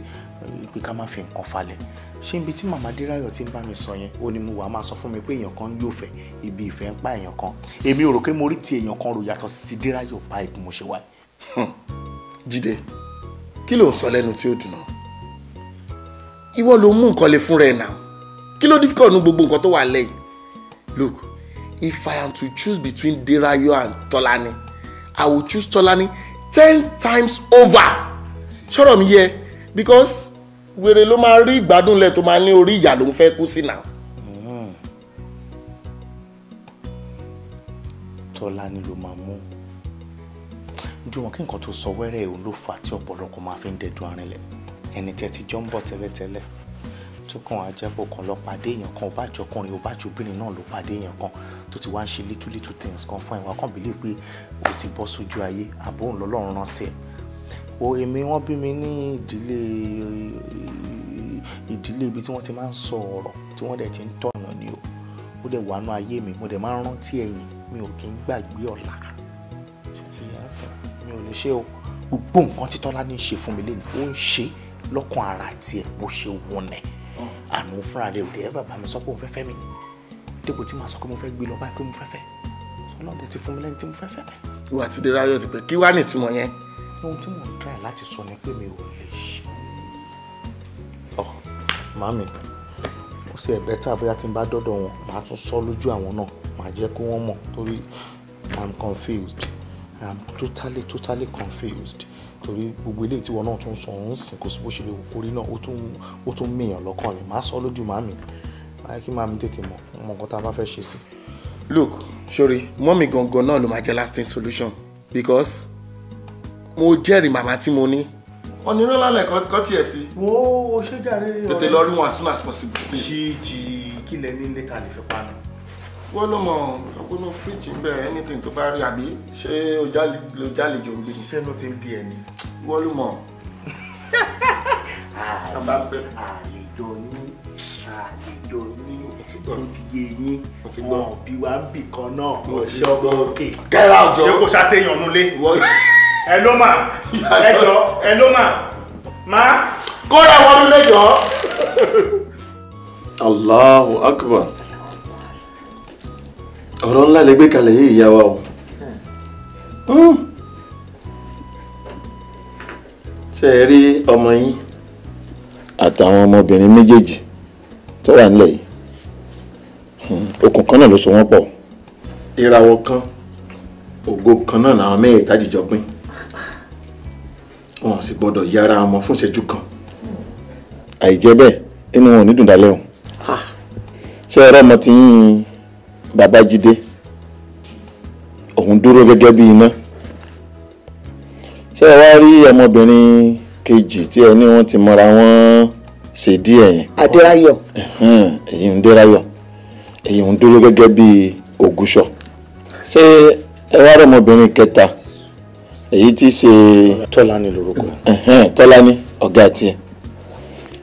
pé ká má fi nǹkan falẹ̀. Ṣé ibi tí màmá Dérayọ̀ ti ń bá mi sọ yẹn ó ní mo wà máa sọ fún mi pé èèyàn kan yóò fẹ́ ibi ìfẹ́ ń pa èèyàn kan. Èmi ò rò pé mo rí ti èèyàn kan rò yàtọ̀ sí ti Dérayọ̀ báyìí bí mo ṣe wà. Jídé, kí ló ń sọ lẹ́nu tí ó dùn náà? Ìwọ ló mú nǹkan le fúnra ẹ̀ náà. Kí ló difficult nu gbogbo nǹkan tó wà lẹ́yìn? Look, if I am to choose between Derayo and Tolani, I will choose Tolani 10 times over. Ṣọ́rọ̀ mi yẹ, because wèrè ló máa rí ìgbádùn lẹ̀ tó máa ní orí ìyà ló ń fẹ́ kú sí náà. Tọ́lání ló máa mú. Jùmọ̀ kí nǹkan tó sọ wẹ́rẹ́ òun ló fà á tí ọ̀pọ̀lọpọ̀ máa fi ń dẹ̀dùn arinlẹ̀. Ẹni tẹ́ ti jọ ń bọ̀ tẹ́lẹ̀tẹ́lẹ̀ tó kàn á jẹ́bọ̀ kan lọ pàdé èèyàn kan, ó bá jọkùnrin, ó bá jobìnrin náà ló pàdé èèyàn kan tó ti wá ń ṣe little little things kan fún ẹ̀wà kan believe pé ó ti bọ́ sójú ayé àbó òun lọ́lọ́run rán sí ẹ̀. O èmi wọ́n bí mi ní ìdílé ibi tí wọ́n ti máa ń sọ ọ̀rọ̀ tí wọ́n dẹ̀ ti ń tọ̀nà ni o. Ó dẹ̀ wà nú ayé mi, mo dẹ̀ máa ń rántí ẹ̀yìn, mi ò kí ń gbàgbé ọ̀la. Ṣé ti yẹn sìn? Mi ò lè ṣe o. Gbogbo nǹkan tí Tọ́lání ń ṣe fún mi lénìí, ó ń ṣe lọ́kàn ara tiẹ̀ bó ṣe wọnẹ̀. Àánú fúnra rẹ̀ ò dé ẹ́ bàbá mi sọ pé òun fẹ́ fẹ́ mi. Dípò tí màá sọ pé mo fẹ́ gbé lọ báyìí pé mo fẹ́ fẹ́. Ọlọ́run ti fún mi lẹ́ni tí mo fẹ́ fẹ́. Ìwà tí Dérayọ̀ ti pẹ́ kí wá ní ìtumọ̀ yẹn? Ohun tí mò ń try láti sọ ni pé mi ò lè ṣe. Ọ màmí, ó ṣe ẹ̀ bẹ́tà bóyá tí n bá dọ́dọ̀ wọn, màá tún sọ lójú àwọn náà, màá jẹ́ kó wọ́n mọ̀ torí I'm confused. I'm totally totally confused. Torí gbogbo eléyìí tí wọn náà tún sọ òun sìn kò sí bó ṣe lè wò kórí náà ó tún mìyàn lọ́kàn mi. Màá sọ lójú màmí, màá kí màmí tètè mọ̀ nǹkan tá a bá fẹ́ ṣe sí. Look, sorry, mọ́mì gangan náà ló máa jẹ́ lasting solution because mo jẹ́rìí màmá tí mo ní. Ọ̀nìrán lálẹ́ kọ́ tiẹ̀ sí. Wo o ṣe jàre ọ̀rẹ́. Tètè lọ rí wọn as soon as possible. Jíjí kí lẹ ní létà lè fi panu. Wọ́n ló mọ̀ ọgbọ́nú fíríjì ń bẹ̀rẹ̀ anything tó bá rí àbí ṣé o jálejò ń bí. Ṣé ló ti ń bí ẹni? Wọ́n ló mọ̀. Àlejò yín, àlejò yín, ó ti yé yín, wọn ò bí wa ń bì kan náà, ọ̀ṣọ́ òkè. Kẹ́rà ọjọ́. Ṣé kò ṣàṣeyàn nulẹ̀? Ẹ ló mà, ẹ jọ, ẹ ló mà, má. Kóra wọn nílé jọ. Allahu Akbar. Ọ̀rọ̀ ńlá lè gbé kalẹ̀ yìí ìyá wa o. Ṣé ẹ rí ọmọ yín àtàwọn ọmọbìnrin méjèèjì tó wà nílẹ̀ yìí? Okùn kan náà ló so wọ́n pọ̀. Ìràwọ̀ kan, ògo kan náà làwọn mẹ́ẹ̀ẹ́ta jìjọ pín. Wọn sì gbọ́dọ̀ yára ọmọ fún ìṣẹ́jú kan. Àìjẹ́ bẹ́ẹ̀, inú wọn ò ní dùn dálẹ́ o. Ṣé ẹ rọ́mọ tí yín Babájídé? Òun dúró gẹ́gẹ́ bí iná. Ṣé ẹ wá rí ọmọbìnrin kejì tí ẹ ní wọ́n ti mọ́ra wọ́n ṣe díẹ̀ yẹn? Adéráyọ̀. Èyí ń Déráyọ̀. Èyí ń dúró gẹ́gẹ́ bí Ògúnṣọ̀. Ṣé ẹ wá rí ọmọbìnrin kẹta? Èyí tí ṣe. Tọ́lání lorúkọ. Tọ́lání ọ̀gá tiẹ̀.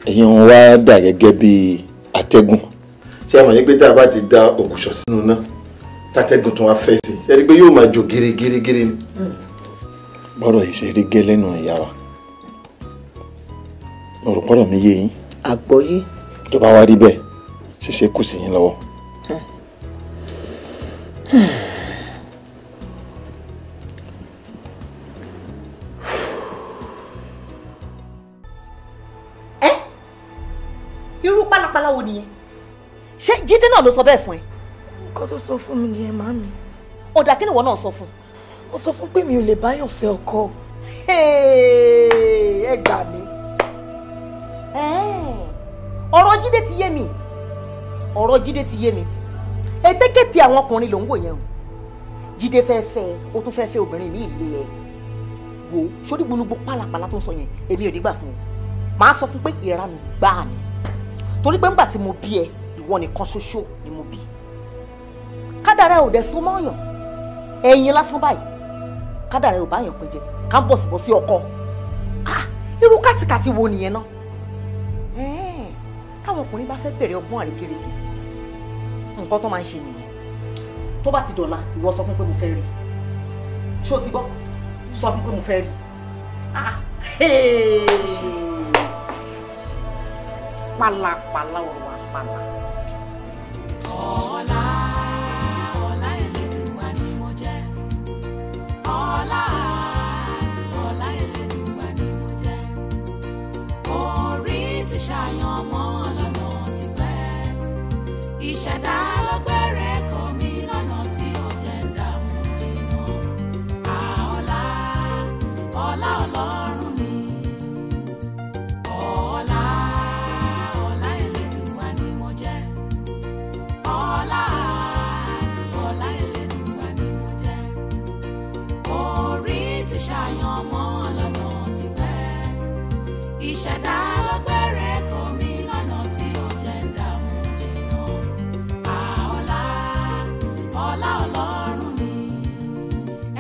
Èyí ń wá dà gẹ́gẹ́ bí atẹ́gùn. Ṣé àwọn yẹn pé tá a bá ti da Ògúnṣọ̀ sínú náà, tátẹ́gùn tó wá fẹ́ sí i, ṣé ẹ rí i pé yóò máa jò gírígírígírí ni. Bọ́rọ̀ yìí ṣe rí gẹ́lẹ́ nù ìyá wa. Mo rò pọ́rọ̀ mi yé yín. Àgbọ́yé. Tó bá wá rí bẹ́ẹ̀, ṣíṣe kù sí yín lọ́wọ́. Ẹ irú pálapàla wo nìyẹn? Ṣé Jídé náà ló sọ bẹ́ẹ̀ fún ẹ? Nǹkan tó sọ fún mi nìyẹn, màámi. Ọ̀dà kí ni ìwọ náà sọ fún? Mo sọ fún pé mi ò lè báyọ̀ fẹ́ ọkọ. Ẹ gbà mí. Ọ̀rọ̀ Jídé ti yé mi. Ọ̀rọ̀ Jídé ti yé mi. Ètekéte àwọn ọkùnrin ló ń wò yẹn o. Jídé fẹ́ fẹ́ ẹ, ó tún fẹ́ fẹ́ obìnrin mi lé ẹ. Wo sórí gbólógbó pálapàla tó ń sọ yẹn, èmi ò ní gbà fún o. Màá sọ fún pé ìranù gbáà ni. Torí pé ńgbà tí mo bí ẹ, ìwọ nìkan ṣoṣo ni mo bí. Kádàrá ò dẹ̀ so mọ́yàn. Ẹ̀yin lásán báyìí, kádàrá ò bá yàn pín jẹ, ká ń bọ̀ sí ọkọ. Irú kàtìkàtì wo nìyẹn náà? Táwọn ọkùnrin bá fẹ́ bẹ̀rẹ̀ ọgbọ́n àrékérekè, nǹkan tó máa ń ṣe nìyẹn. Tó bá ti dọ̀la, ìwọ sọ fún pé mo fẹ́ rí. Ṣé o ti gbọ́? Sọ fún pé mo fẹ́ rí. Pálapàla ọ̀rọ̀ àpàlà. Ọlá, ọlá Elédùwà ni mo jẹ́. Ọlá, ọlá Elédùwà ni mo jẹ́. Orí ti ṣàyàn mọ́ lọ́nà ti pẹ́. Ìṣẹ̀dá lọ́gbẹ̀rẹ̀ kọ́ mi lọ́nà tí ó jẹ́ ń dààmú jìnnà. Ọlá, ọlá Ọlọ́run ni. Ọlá, ọlá Elédùwà ni mo jẹ́. Ọlá, ọlá Elédùwà ni mo jẹ́. Orí ti ṣàyàn mọ́ lọ́nà ti pẹ́. Ìṣẹ̀dá lọ́gbẹ̀rẹ̀ kọ́ mi lọ́nà tí ó jẹ́ ń dààmú jìnnà. Ọlá, ọlá Ọlọ́run ni.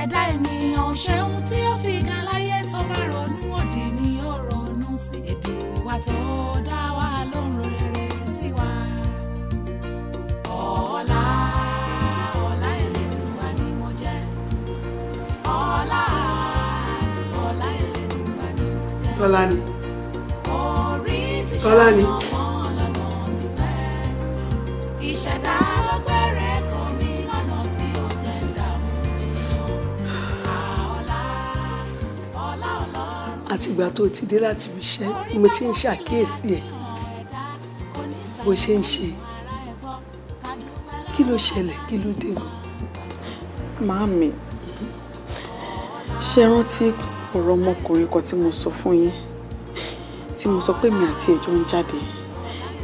Ẹ̀dá ènìyàn ò ṣeun tí ó fi gan láyé tó bá ronú òdì ni ó ronú sí. Èdùwà tó dá wa ló ń ro rere sí wa. Ọlá, ọlá Elédùwà ni mo jẹ́. Ọlá, ọlá Elédùwà ni mo jẹ́. Tọ́lání. Orí ti Tọ́lání. ṣàyàn mọ́ lọ́nà ti pẹ́. Ìṣẹ̀dá lọ́gbẹ̀rẹ̀ kọ́ mi lọ́nà tí ó jẹ́ ń dààmú jìnnà. Ọlá, ọlá Ọlọ́run. Àtìgbà tó ti dé láti ibi iṣẹ́ ni mo ti ń ṣàkíyèsí ẹ̀ bó ṣe ń ṣe. Kí ló ṣẹlẹ̀? Kí ló dé gan? Màámi, ṣé rántí ọ̀rọ̀ ọmọkùnrin kan tí mo sọ fún yín, tí mo sọ pé mi àti ẹ̀jọ́ ń jáde,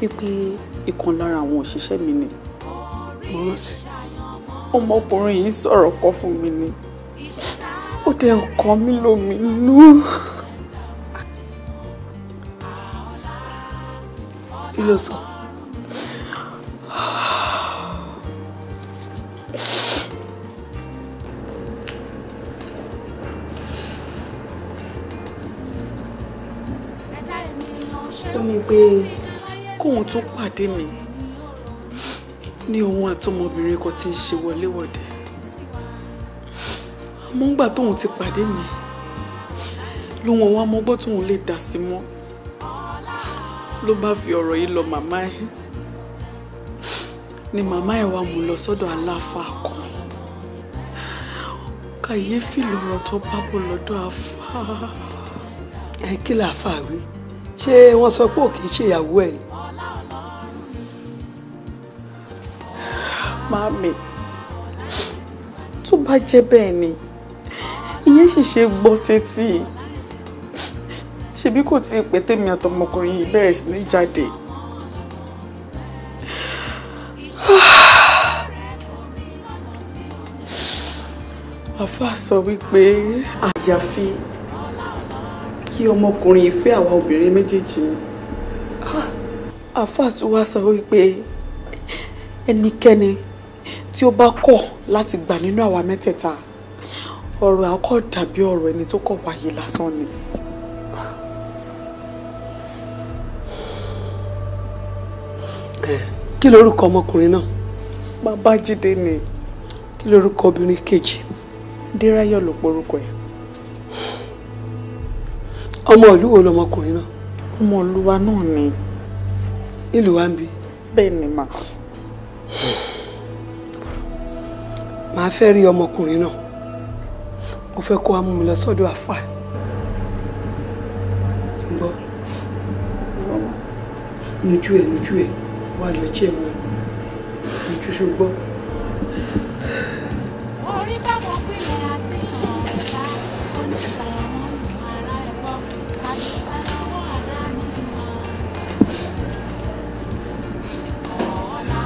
wípé ìkan lára àwọn òṣìṣẹ́ mi ni. Mo rántí. Ọmọkùnrin yìí sọ̀rọ̀ kan fún mi ni. Ó dẹ̀ ọkàn mi lóminú. Kí ló sọ? Ẹ̀dá ènìyàn Ó ní pé kóun tó pàdé mi ní òun àtọmọbìnrin kan tí ń ṣe wọléwọ̀de. Àmọ́ ńgbà tóun ti pàdé mi lóun ọwọ́ amọ́gbọ́ tóun lè dá sí mọ́, ló bá fi ọ̀rọ̀ yìí lọ màmá ẹ̀. Ni màmá ẹ̀ wá mú lọ sọ́dọ̀ aláàfáà kan. Kàyéfì lọ̀rọ̀ tó bá bọ̀ lọ́dọ̀ àfáà. Ẹ kí làáfàá wí? Ṣé wọ́n sọ pé ò kì í ṣe ìyàwó ẹ̀ ni? Màámi, tó bá jẹ́ bẹ́ẹ̀ ni, ìyẹn sì ṣe gbọ́ sétí. Ṣebí kò tí ì pẹ́ tèmi àtọmọkùnrin yìí bẹ̀rẹ̀ sí ní jáde. Àfáà sọ wípé àyàfi kí ọmọkùnrin yìí fẹ́ àwa obìnrin méjèèjì ni. Àfáà tún wá sọ wípé ẹnikẹ́ni tí ó bá kọ̀ láti gbà nínú àwa mẹ́tẹ̀ẹ̀ta, ọ̀rọ̀ àkọ́ dàbí ọ̀rọ̀ ẹni tó kọ̀ wáyé lásán ni. Kí lorúkọ ọmọkùnrin náà? Babájídé ni. Kí lorúkọ obìnrin kejì? Déráyọ̀ ló porúkọ ẹ̀. Ọmọ ìlú wo lọmọkùnrin náà? Ọmọ ìlú wa náà ni. Ìlú wa ń bí? Bẹ́ẹ̀ ni mà. Màá fẹ́ rí ọmọkùnrin náà. Mo fẹ́ kó wá mú mi lọ sọ́dọ̀ àfáà. Gbọ́. Nujú ẹ̀ nujú ẹ̀ wá lọ jẹ́ wọn. Nujú ṣùgbọ́n. Orí bá mo pilẹ̀ àti ọ̀la oníṣàyẹ̀mọ́ ara ẹ̀kọ́ kàdúpẹ́ lọ́wọ́ àdáni mọ́. Ọ̀la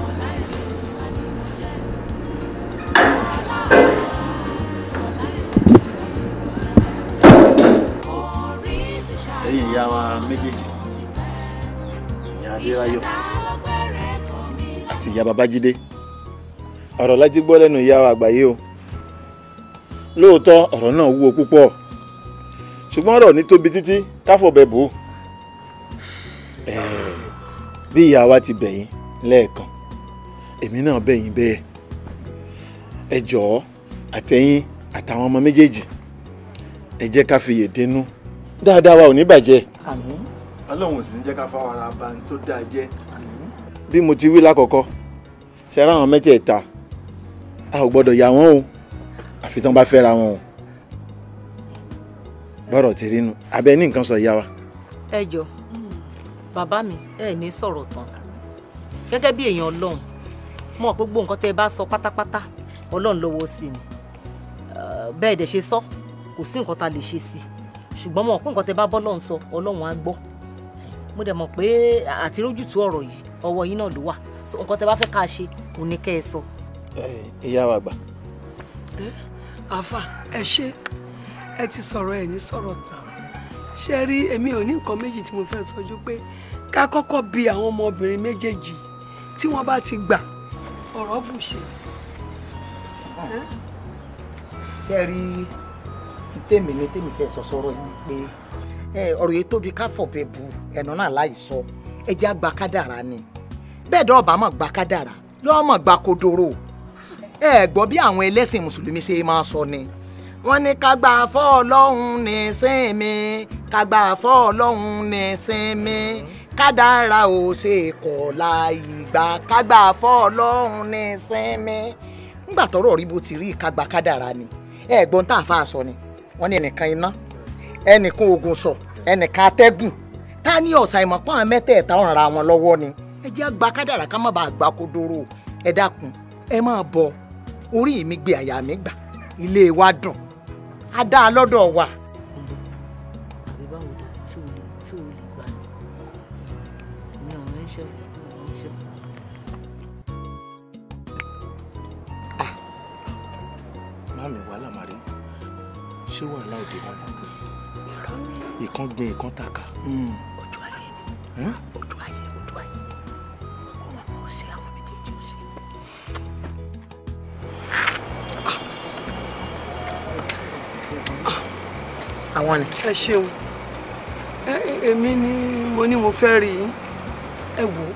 ọ̀la ìlú ni mo jẹ́. Ọ̀la ọ̀la ìlú ni mo jẹ́. Orí ti ṣàyẹ̀mọ́. Ẹ̀yin ìyá wa méjèèjì, ìyá Adéráyọ̀ àti ìyá Babájídé, ọ̀rọ̀ láti gbọ́ lẹ́nu ìyá wa àgbáyé o. Lóòótọ́ ọ̀rọ̀ náà wúwo púpọ̀, ṣùgbọ́n ọ̀rọ̀ ní tóbi títí káfọ̀bẹ̀ bò ó. Bí ìyá wa ti bẹ̀yìn lẹ́ẹ̀kan, èmi náà bẹ̀yìn bẹ́ẹ̀. Ẹ jọ̀ọ́ àtẹ̀yìn àtàwọn ọmọ méjèèjì, ẹ jẹ́ ká fi yèdénú dáadáa, wa ò ní bàjẹ́. Àmín. Ọlọ́run ò sì ní jẹ́ ká fáwọn ara ba tó dáa jẹ́. Bí mo ti wí lákọ̀ọ́kọ́, ṣe ara àwọn mẹ́tẹ̀ẹ̀ta a ò gbọ́dọ̀ yà wọ́n o, àfi tán bá fẹ́ra wọn o. Bọ́rọ̀ ti rí nu, abẹ ní nǹkan sọ ìyá wa. Ẹ jọ bàbá mi, ẹ ní sọ̀rọ̀ tán. Gẹ́gẹ́ bí èèyàn Ọlọ́run, mọ̀ pé gbogbo nǹkan tẹ́ ẹ bá sọ pátápátá Ọlọ́run lọ́wọ́ sí ni. Bẹ́ẹ̀ dẹ̀ ṣe sọ, kò sí nǹkan tá a lè ṣe sí i. Ṣùgbọ́n mọ̀ pé nǹkan tẹ́ bá bọ́lọ́run sọ, Ọlọ́run á gbọ́. Mo dẹ̀ mọ̀ pé àti rójútùú ọ̀rọ̀ yìí ọwọ́ yín náà ló wà. So nǹkan tẹ́ bá fẹ́ ká ṣe òun ni kẹ́ ẹ sọ. Ìyá wa àgbà. Àfà, ẹ ṣé, ẹ ti sọ̀rọ̀ ẹ ní sọ̀rọ̀ tán. Ṣé rí, èmi ò ní nǹkan méjì tí mo fẹ́ sọ ju pé ká kọ́kọ́ bi àwọn ọmọbìnrin méjèèjì, tí wọ́n bá ti gbà ọ̀rọ̀ bù ṣe. Ṣé rí, tèmi ni tèmi fẹ́ sọ sọ̀rọ̀ yìí pé ọ̀rọ̀ yìí tóbi ká fọ̀bẹ bu ẹ̀nà náà láì sọ, ẹ jẹ́ àgbà kádàrá ni. Bẹ́ẹ̀ dọ́ ọ̀bá mọ̀ gbà kádàrá yọ́ mọ̀ gbà kodoro. Ẹ gbọ́ bí àwọn ẹlẹ́sìn mùsùlùmí ṣe máa sọ ni. Wọ́n ní ká gbà fọ́ Ọlọ́run ní sinmi, ká gbà fọ́ Ọlọ́run ní sinmi, kádàrá ò ṣe kọ̀ láì gbà, ká gbà fọ́ Ọlọ́run ní sinmi. Ńgbà tọ́rọ̀ rí bó ti rí, ká gbà kádàrá ni. Ẹ gbọ́n tá a fa sọ ni. Wọ́n ní ẹnìkan iná, ẹnìkan ogun sọ, ẹnìkan atẹ́gùn. Ta ní ọ̀sà ìmọ̀pọ̀n mẹ́tẹ̀ẹ̀ta ọ̀ràn ra wọn lọ́wọ́ ni. Ẹ jẹ́ àgbà kádàrá ká má bàa gbà kodoro. Ẹ dákun, ẹ máa bọ̀. Orí mi gbé àyà mi gbà, ilé wa dùn, á dá a lọ́dọ̀ wa. Àbí báwo dé? Ṣé o lè ṣé o lè gbà ní? Mi ò ní ṣe, mi ò ní ṣe. Màmí wàhálà màrí, ṣé wàhálà òde náà? Ìkan gbin ìkan tàkà. Ojú ayé ni, ojú ayé, ojú ayé. Ọkọ wọn ò ṣe, àwọn méjèèjì ò ṣe. Àwọn ni. Ẹ ṣeun. Èmi ni mo ní mo fẹ́ rí yín. Ẹ wò ó,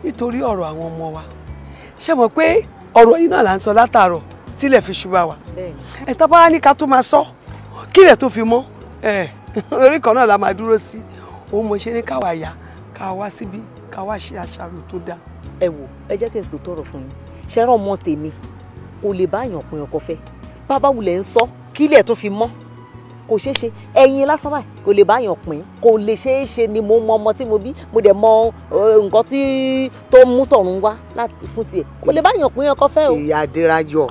nítorí ọ̀rọ̀ àwọn ọmọ wa. Ṣé mọ̀ pé ọ̀rọ̀ yìí náà là ń sọ látàárọ̀ tílẹ̀ fi ṣubá wa. Ẹ tá bá ní ká tó máa sọ, kílẹ̀ tó fi mọ́, orí kan náà la máa dúró sí. Òun mo ṣe ní káwa yá, ká wá síbí, ká wá ṣe àṣàrò tó dáa. Ẹ wò, ẹ jẹ́ kí n sòótọ́ ọ̀rọ̀ fún yín. Ṣé rán ọmọ tèmi kò lè bá àyàn pin ọkọ fẹ́. Bàbá wulẹ̀ ń sọ kílẹ̀ tó fi mọ́, kò ṣeé ṣe. Ẹyin lásán báyìí kò lè bá àyàn pin, kò lè ṣeé ṣe ni. Mo mọ ọmọ tí mo bí, mo dẹ̀ mọ nǹkan tí tó mú tọ̀run wá láti fún tiẹ̀. Kò lè bá àyàn pin ọkọ fẹ́ o. Ìyá Adéráyọ̀,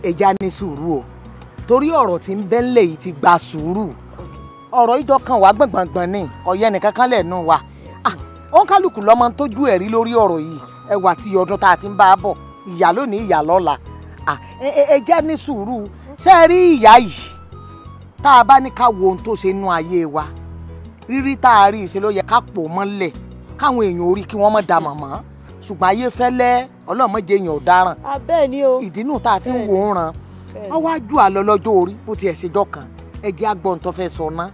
ẹja ní sùúrù o, torí ọ̀rọ̀ tí ń bẹ́ńlẹ̀ yìí ti gba sùúrù. Ọ̀rọ̀ ìjọ kan wà gbọ̀ngbọ̀ngbọ̀n ní ọ̀yẹ́ nìkan kan lẹ̀ nù wa. Òǹkálùkù lọ́mọ ń tójú ẹ̀ rí lórí ọ̀rọ̀ yìí. Ẹwà tí ọdún tá a ti ń bá a bọ̀, ìyá lónìí, ìyá lọ́la. Ẹ jẹ́ ní sùúrù. Ṣé ẹ rí ìyá yìí, tá a bá ní ká wo ohun tó ṣe nú ayé wa, rírí tá a rí ìṣe ló yẹ ká pò mọ́lẹ̀ káwọn èèyàn orí kí wọ́n mọ̀ dà mọ̀mọ́. Ṣùgbọ́n ayé fẹ́lẹ́, ọlọ́mọdé èèyàn ò dáràn. Bẹ́ẹ̀ ni o. Ìdí nù tá a fi ń wò ó ràn. Wọ́n wá jù àlọ́ lọ́jọ́ orí bó tiẹ̀ ṣèjọ́ kan. Ẹ jẹ́ agbọ́n tó fẹ́ sọ ná,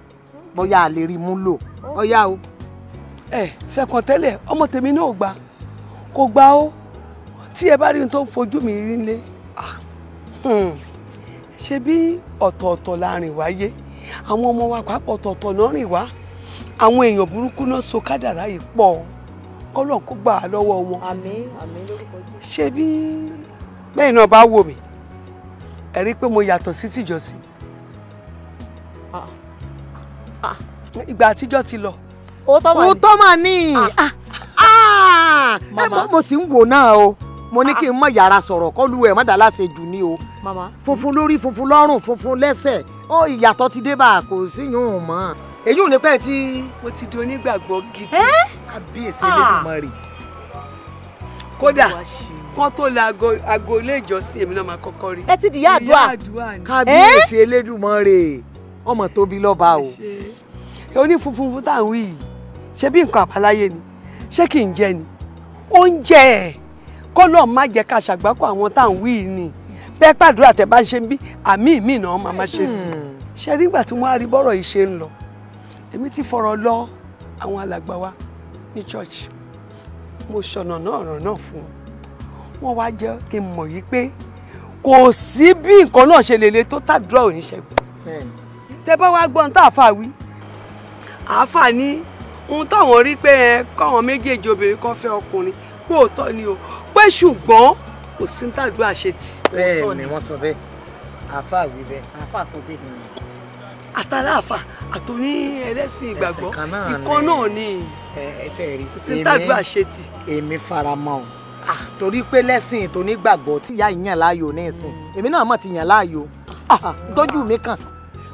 bóyá a lè rí mú lò. Ọ̀yá o. Ẹ fẹ́ kàn tẹ́lẹ̀, ọmọ tèmi náà ò gbà, kò gbà ó. Tí ẹ bá rí ohun tó ń fojú mi rí nílé, ṣe bí ọ̀tọ̀ọ̀tọ̀ la rìn wáyé. Àwọn ọmọ wa pàápàá ọ̀tọ̀ọ̀tọ̀ náà rìn wá. Àwọn èèyàn burúkú náà so kádàrá yìí pọ̀, kọ́lọ̀ kó gbà á lọ́wọ́ wọn. Àmín, àmín lórúkọ Jésù. Ṣe bí bẹ́ẹ̀ náà bá wò mí, ẹ rí i pé mo yàtọ̀ sí tìjọ́sìn. Ìgbà àtijọ́ ti lọ. Òótọ́ mà ní. Mo sì ń wò náà o. Mo ní kí n mọ yàrá sọ̀rọ̀ kọ́lu ẹ̀ mọ́dà láṣẹ jù ní o. Funfun lórí, funfun lọ́rùn, funfun lẹ́sẹ̀. Ó ìyàtọ̀ ti dé bá a, kò sí yún un mọ́. Èyí ò ní pẹ́ tí. Mo ti di onígbàgbọ́ gidi. Kábíyèsí Elédùmarè. Kódà kán tó lọ aago ilé ìjọsìn, èmi náà máa kọ́kọ́ rí. Ẹ ti di ìyá àdúrà. Kábíyèsí Elédùmarè, ọmọ tóbi lọ́ba o. Oní funfun fún tá à ń wí yìí, ṣé bí nǹkan àbáláyé ni? Ṣé kì í jẹ ni? Oúnjẹ ẹ̀ kọ́lọ̀ má jẹ́ ká ṣàgbákò àwọn tá à ń wí yìí ni. Bẹ́ẹ̀ pàdúrà tẹ́ bá ń ṣe ń bí àmì mi náà máa má ṣe sí. Ṣe rí ìgbà tí wọ́n á rí bọ́rọ̀ yìí ṣe ń lọ, èmi ti fọ̀rọ̀ lọ àwọn alàgbà wa ní church. Mo ṣọ̀nà náà ọ̀rọ̀ náà fún wọn. Wọ́n wá jẹ́ kí n mọ̀ yìí pé kò sí bí nǹkan náà ṣe lè le tó tàdúrà ò ní ṣẹ́gun. Tẹ́ bá wá gbọ́n tá àáfàá wí, àáfàá ní ohun táwọn rí pé ẹ káwọn méjèèjì obìnrin kan fẹ́ ọkùnrin pé òótọ́ ni o, pé ṣùgbọ́n kò sí tàdúrà ṣe tì. Bẹ́ẹ̀ ni wọ́n sọ bẹ́ẹ̀, àáfàá wí bẹ́ẹ̀. Àáfàá sọ bẹ́ẹ̀. Àtàláàfà àtòní ẹlẹ́sìn ìgbàgbọ́ ìkan náà ni kò sí tàdúrà ṣe tì. Èmi fara mọ́ o, torí pé lẹ́sìn tó nígbàgbọ́ tí ìyá yìí yàn láàyò ní ìsìn, èmi náà mọ̀ ti yàn láàyò. Tójú mi kàn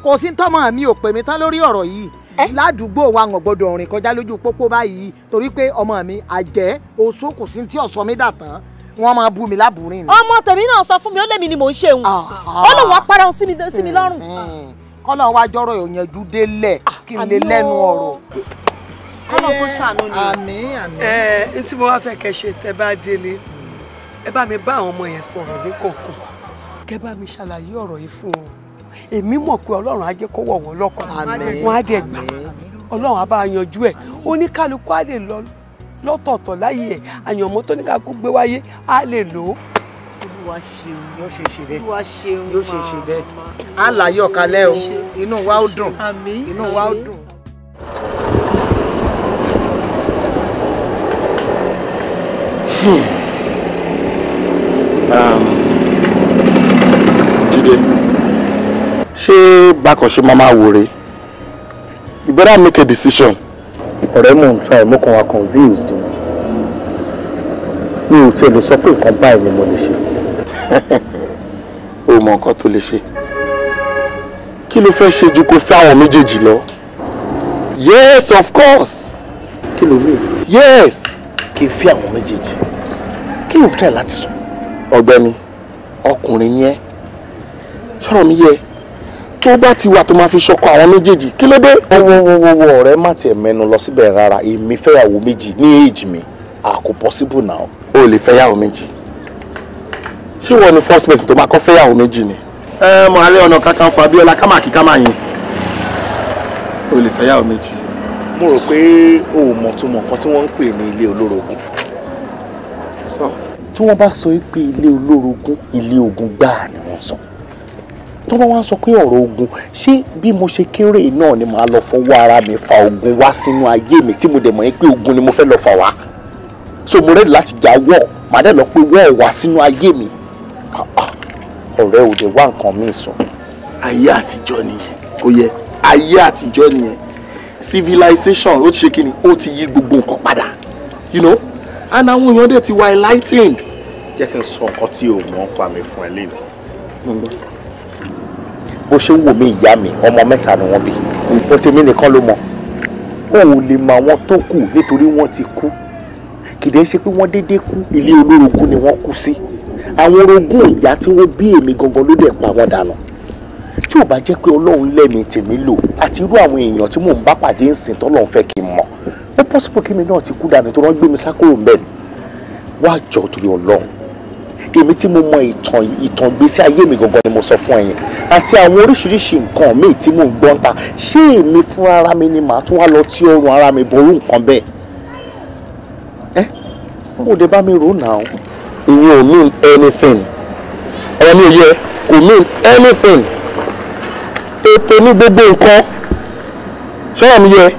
kò sí tọ́mọ mi ò pè mí tán lórí ọ̀rọ̀ yìí. Ládùúgbò wa ń gbọ́dọ̀ rìn kọjá lójú pópó báyìí torí pé ọmọ mi àjẹ́ oṣó, kò sí tí ọ̀sọ́ mi dà tán, wọ́n máa bú mi lábùrín ni. Ọmọ tèmi náà sọ fún mi, ó lémi ni mò ń ṣeun, ó lóun wá para òun sí mi lọ́rùn. Kọ́lọ̀ wá jọ́rọ̀ ìyànjú délẹ̀ kí n lè lẹ́nu ọ̀rọ̀. Kọ́lọ̀ kó ṣàánú ni. Àmín, àmín. Ẹ n tí mo wá fẹ́ kẹ́ ṣe tẹ́ bá délé, ẹ bá mi bá àwọn ọmọ yẹn sọ̀rọ̀ ní kọ̀ọ̀kan, kẹ́ bá mi ṣàlàyé ọ̀rọ̀ yìí fún wọn. Èmi mọ̀ pé Ọlọ́run á jẹ́ kó wọ̀ wọ́n lọ́kàn, wọ́n á dẹ̀ gbà, Ọlọ́run á bá yanjú ẹ̀. Oníkálukú á lè lọ lọ́tọ̀ọ̀tọ̀ láyé ẹ̀, àyànmọ́ tó níkálukú gbé wáyé á lè lò ó. Olúwa ṣeun. Yóò ṣe ṣe bẹ́ẹ̀. Olúwa ṣeun. Yóò ṣe ṣe bẹ́ẹ̀. Á láyọ̀ kalẹ̀ o, inú wa ó dùn. Inú wa ó dùn. Jídé, ṣé bákan ṣe máa máa wòre? You better make a decision. Ọ̀rẹ́, mò ń try, mo kàn wá confused. Mi ò tiẹ̀ lè sọ pé nǹkan báyìí ni mo lè ṣe. O mọ nǹkan tó lè ṣe. Kí ló fẹ́ ṣe ju kó fẹ́ àwọn méjèèjì lọ? Yes, of course. Kí ló mean? Yes. Kí n fẹ́ àwọn méjèèjì? Kí ló ń try láti sọ? Ọ̀gbẹ́ni, ọkùnrin yẹn, sọ̀rọ̀ mi yẹ, tó bá ti wà tó máa fi ṣọkọ àwọn méjèèjì, kí ló dé? Wo ọ̀rẹ́, má tiẹ̀ mẹ́nu lọ síbẹ̀ rárá. Èmi fẹ́yàwó méjì ní age mi, kò possible now. O lè fẹ́yàwó méjì. Ṣé wọ́n ni first person tó máa kọ́ fẹ́yàwó méjì ni? Ẹ mọ Ààrẹ Ọ̀nà Kakanfò Abíọ́lá kámàkì kámàyìn. O lè fẹ́yàwó méjì. Mo rò pé o ò mọ̀ túmọ̀ nǹkan tí wọ́n ń pè ní ilé olórogún. Tí wọ́n bá sọ pé ilé olórogún, ilé ogun gbáà ni wọ́n sọ. Tó bá wá sọ pé ọ̀rọ̀ ogun, ṣé bí mo ṣe kéré náà ni màá lọ fọwọ́ ara mi fa ogun wá sínú ayé mi tí mo dẹ̀ mọ̀ pé ogun ni mo fẹ́ lọ fà wá? So mo rẹ́dì láti jà wọ́, màá dẹ̀ lọ pé wọ́ọ̀ wá sínú ayé mi. Ọ̀rẹ́ ò dé wá nǹkan míì sùn. Ayé àtijọ́ nìyẹn, kò yẹ. Ayé àtijọ́ nìyẹn. Civilization ó ti ṣe kíni, ó ti yí gbogbo nǹkan padà, you know, and àwọn èèyàn dẹ̀ ti wà enlightened. Jẹ́ kí n sọ nǹkan tí o mọ̀ ń pa mi fún ẹ lẹ́nu. Bó ṣe ń wò mí, ìyá mi, ọmọ mẹ́ta ni wọ́n bí. Ó ti mí nìkan ló mọ̀. O ò lè mọ àwọn tó kù nítorí wọ́n ti kú. Kìdẹ́ ṣe pé wọ́n déédéé kú, ilé olórogún ni wọ́n kú sí. Àwọn orogún ìyá tí wọ́n bí èmi gangan ló dẹ̀ pa wọ́n dànù. Tí ò bá jẹ́ pé Ọlọ́run lẹ́mìí tèmi lò àti irú àwọn èèyàn tí mò ń bá pàdé ń sìn tọ́lọ́run fẹ́ kí n mọ̀, ó possible kí mi náà ti kú dànù tó rán gbé mi sákòrò ń bẹ̀ ni. Wá jọ torí Ọlọ́run, èmi tí mo mọ ìtàn ìgbésí ayé mi gangan ni mo sọ fún ẹ̀yin àti àwọn oríṣiríṣi nǹkan míì tí mò ń gbọ́n ta. Ṣé èmi fún ara mi ni màá tún wá lọ tí ọrùn ara mi ború nǹkan bẹ́ẹ̀? Ẹ́ mo dé bá mi rò náà. Ìyẹn ò mean anything. Ọ̀rọ̀ mi ò yẹ, kò mean anything. Ètò ní gbogbo nǹkan. Ṣọ́rọ̀ mi yẹ,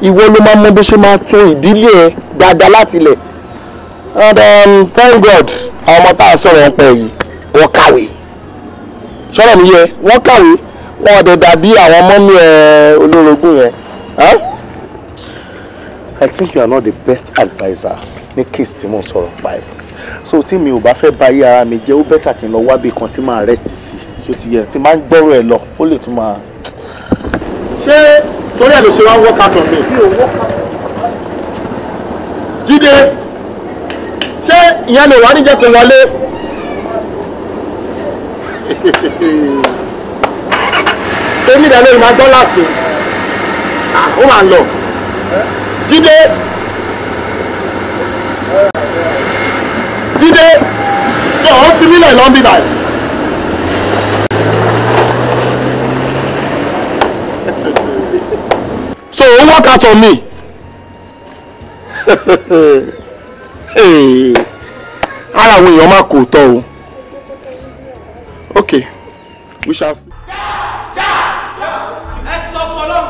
ìwọ ló máa mọ bí ṣe máa tún ìdílé ẹ dáadáa láti ilẹ̀. And thank God, àwọn ọmọ tá a sọ̀rọ̀ ń pẹ́ yìí, wọ́n kàwé. Ṣọ́rọ̀ mi yẹ, wọ́n kàwé, wọ́n ọ̀dẹ̀ dàbí àwọn ọmọ mi ẹ̀ olórogún yẹn. I think you are not the best adviser ní case tí mò ń sọ̀rọ̀ pa ẹ̀. So tí mi ò bá fẹ́ bà ayé ara mi jẹ́, ó better kí n lọ wábì kan tí màá rest sí. Ṣó ti yẹ, tí máa ń gbọ́rọ̀ ẹ lọ, ó lè tún máa. Ṣé torí ẹ̀ ló ṣe wá ń work out on me? Jídé, ṣé ìyẹn lè wá níjẹ́ kó wọlé? Èmi dẹ̀ lóyún máa gbọ́ last o. Ó máa lọ. Jídé, Jídé, sọ ọ́ fi mílẹ̀ lọ́nbí báyìí. So work out on me. Ara àwọn èèyàn máa kò tọ́ o. Okay, we shall see. Ẹ sọ fún Ọlọ́run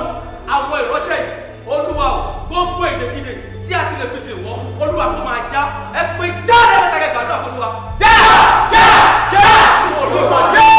àwọn ìránṣẹ́ yìí, Olúwa o, gbogbo èdèkìdè tí a ti lè fi dè wọ́n, Olúwa kó máa já. Ẹ pé já ẹ mẹ́ta gbàdúrà fún Olúwa. Já já já Olúwa já.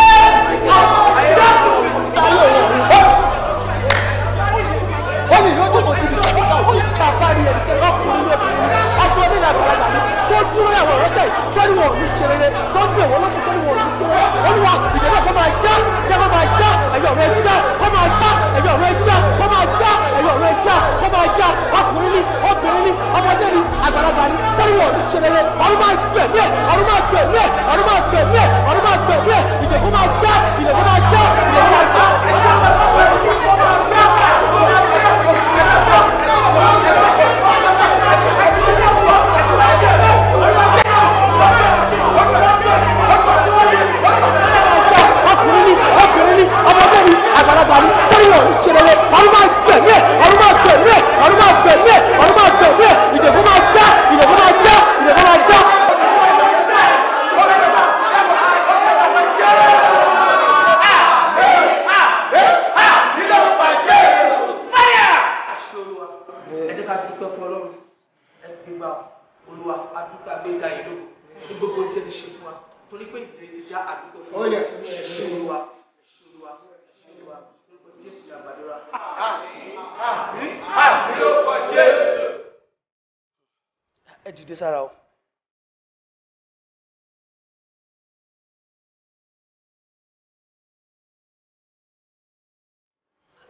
Ẹ dìde sára o.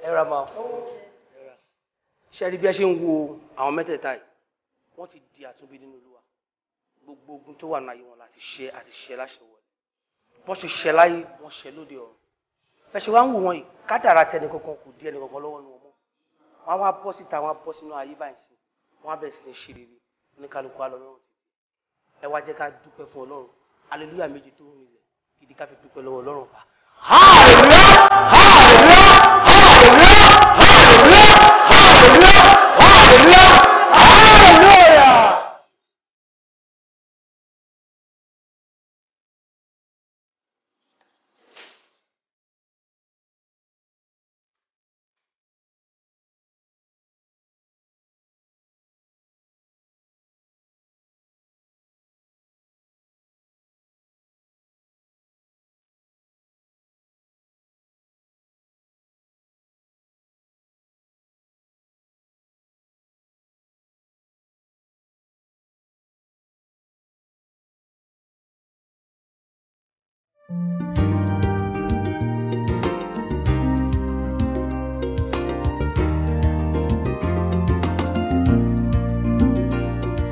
Ẹ ra máa ṣe rí bí ẹ ṣe ń wo àwọn mẹ́tẹ̀ẹ̀ta yìí, wọ́n ti di àtúnbí nínú Olúwa. Gbogbo ogun tó wà ní ayé wọn láti ṣe àti ṣe láṣẹ wọlé. Bọ́n ṣe ṣẹ láyé, wọ́n ṣẹ lóde ọ̀run. Bẹ́ẹ̀ ṣe wá ń wò wọ́n yìí, kádàrá tẹni kankan kò dí ẹni kankan lọ́wọ́ nu ọmọ. Wọ́n á wá bọ́ síta, wọ́n á bọ́ sínú ayé báyìí sí. Wọ́n á bẹ̀rẹ̀ sí ní ṣe rere. Oníkálukú á lọ lọ́rùn títí. Ẹ wá jẹ́ ká dúpẹ́ fún Ọlọ́run. Hallelujah méje tó ń rinlẹ̀ gidi ká fi dúpẹ́ lọ́wọ́ Ọlọ́run pa. Hallelujah! Hallelujah! Hallelujah! Hallelujah! Hallelujah!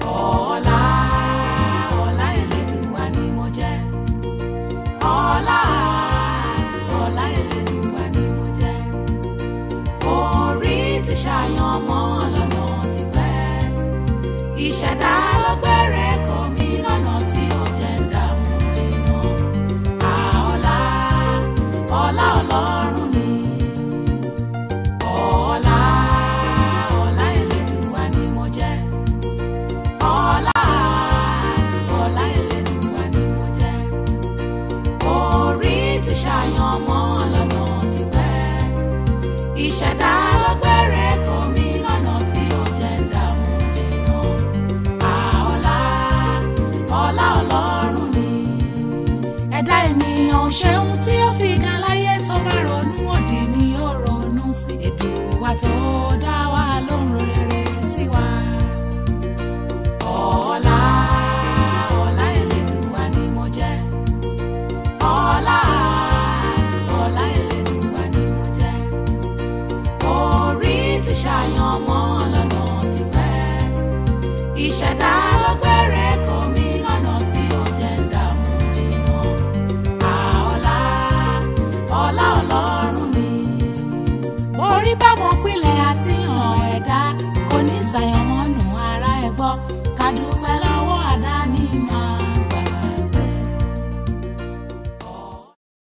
Ọlá, ọlá Elédùwà ni mo jẹ́. Ọlá, ọlá Elédùwà ni mo jẹ́. Orí ti ṣàyàn mọ́ lọ́nà ti pẹ́. Ìṣẹ̀dá ló gbẹ̀rẹ̀ kọ́ mi lọ́nà tí ó jẹ́ ń dààmú jìnnà. Ọlá, ọlá Ọlọ́run ni. Ọlá, ọlá Elédùwà ni mo jẹ́. Ọlá, ọlá Elédùwà ni mo jẹ́. Orí ti ṣàyàn mọ́ lọ́nà ti pẹ́. Ìṣẹ̀dá ló gbẹ̀rẹ̀ kọ́ mi lọ́nà tí ó jẹ́ ń dààmú jìnnà. Ọlá, ọlá Ọlọ́run ni. Ẹ̀dá ènìyàn ṣeun tí ó fi gan láyé tó bá ronú òdì ni ó ronú sí. Èdùwà tó dá wa ló ń ro rere sí wa. Ọlá, ọlá Elédùwà ni mo jẹ́. Ọlá, ọlá Elédùwà ni mo jẹ́. Orí ti ṣàyàn mọ́ lọ́nà ti pẹ́. Ìṣẹ̀dá ló gbẹ̀rẹ̀ kọ́ mi lọ́nà tí ó jẹ́ ń dààmú jìnnà. Ọlá, ọlá Ọlọ́run ni. Orí bá mọ pínlẹ̀ àti hàn ẹ̀dá kò ní ṣàyànmọ́nù ara ẹ̀ gbọ́. Ká dúpẹ́.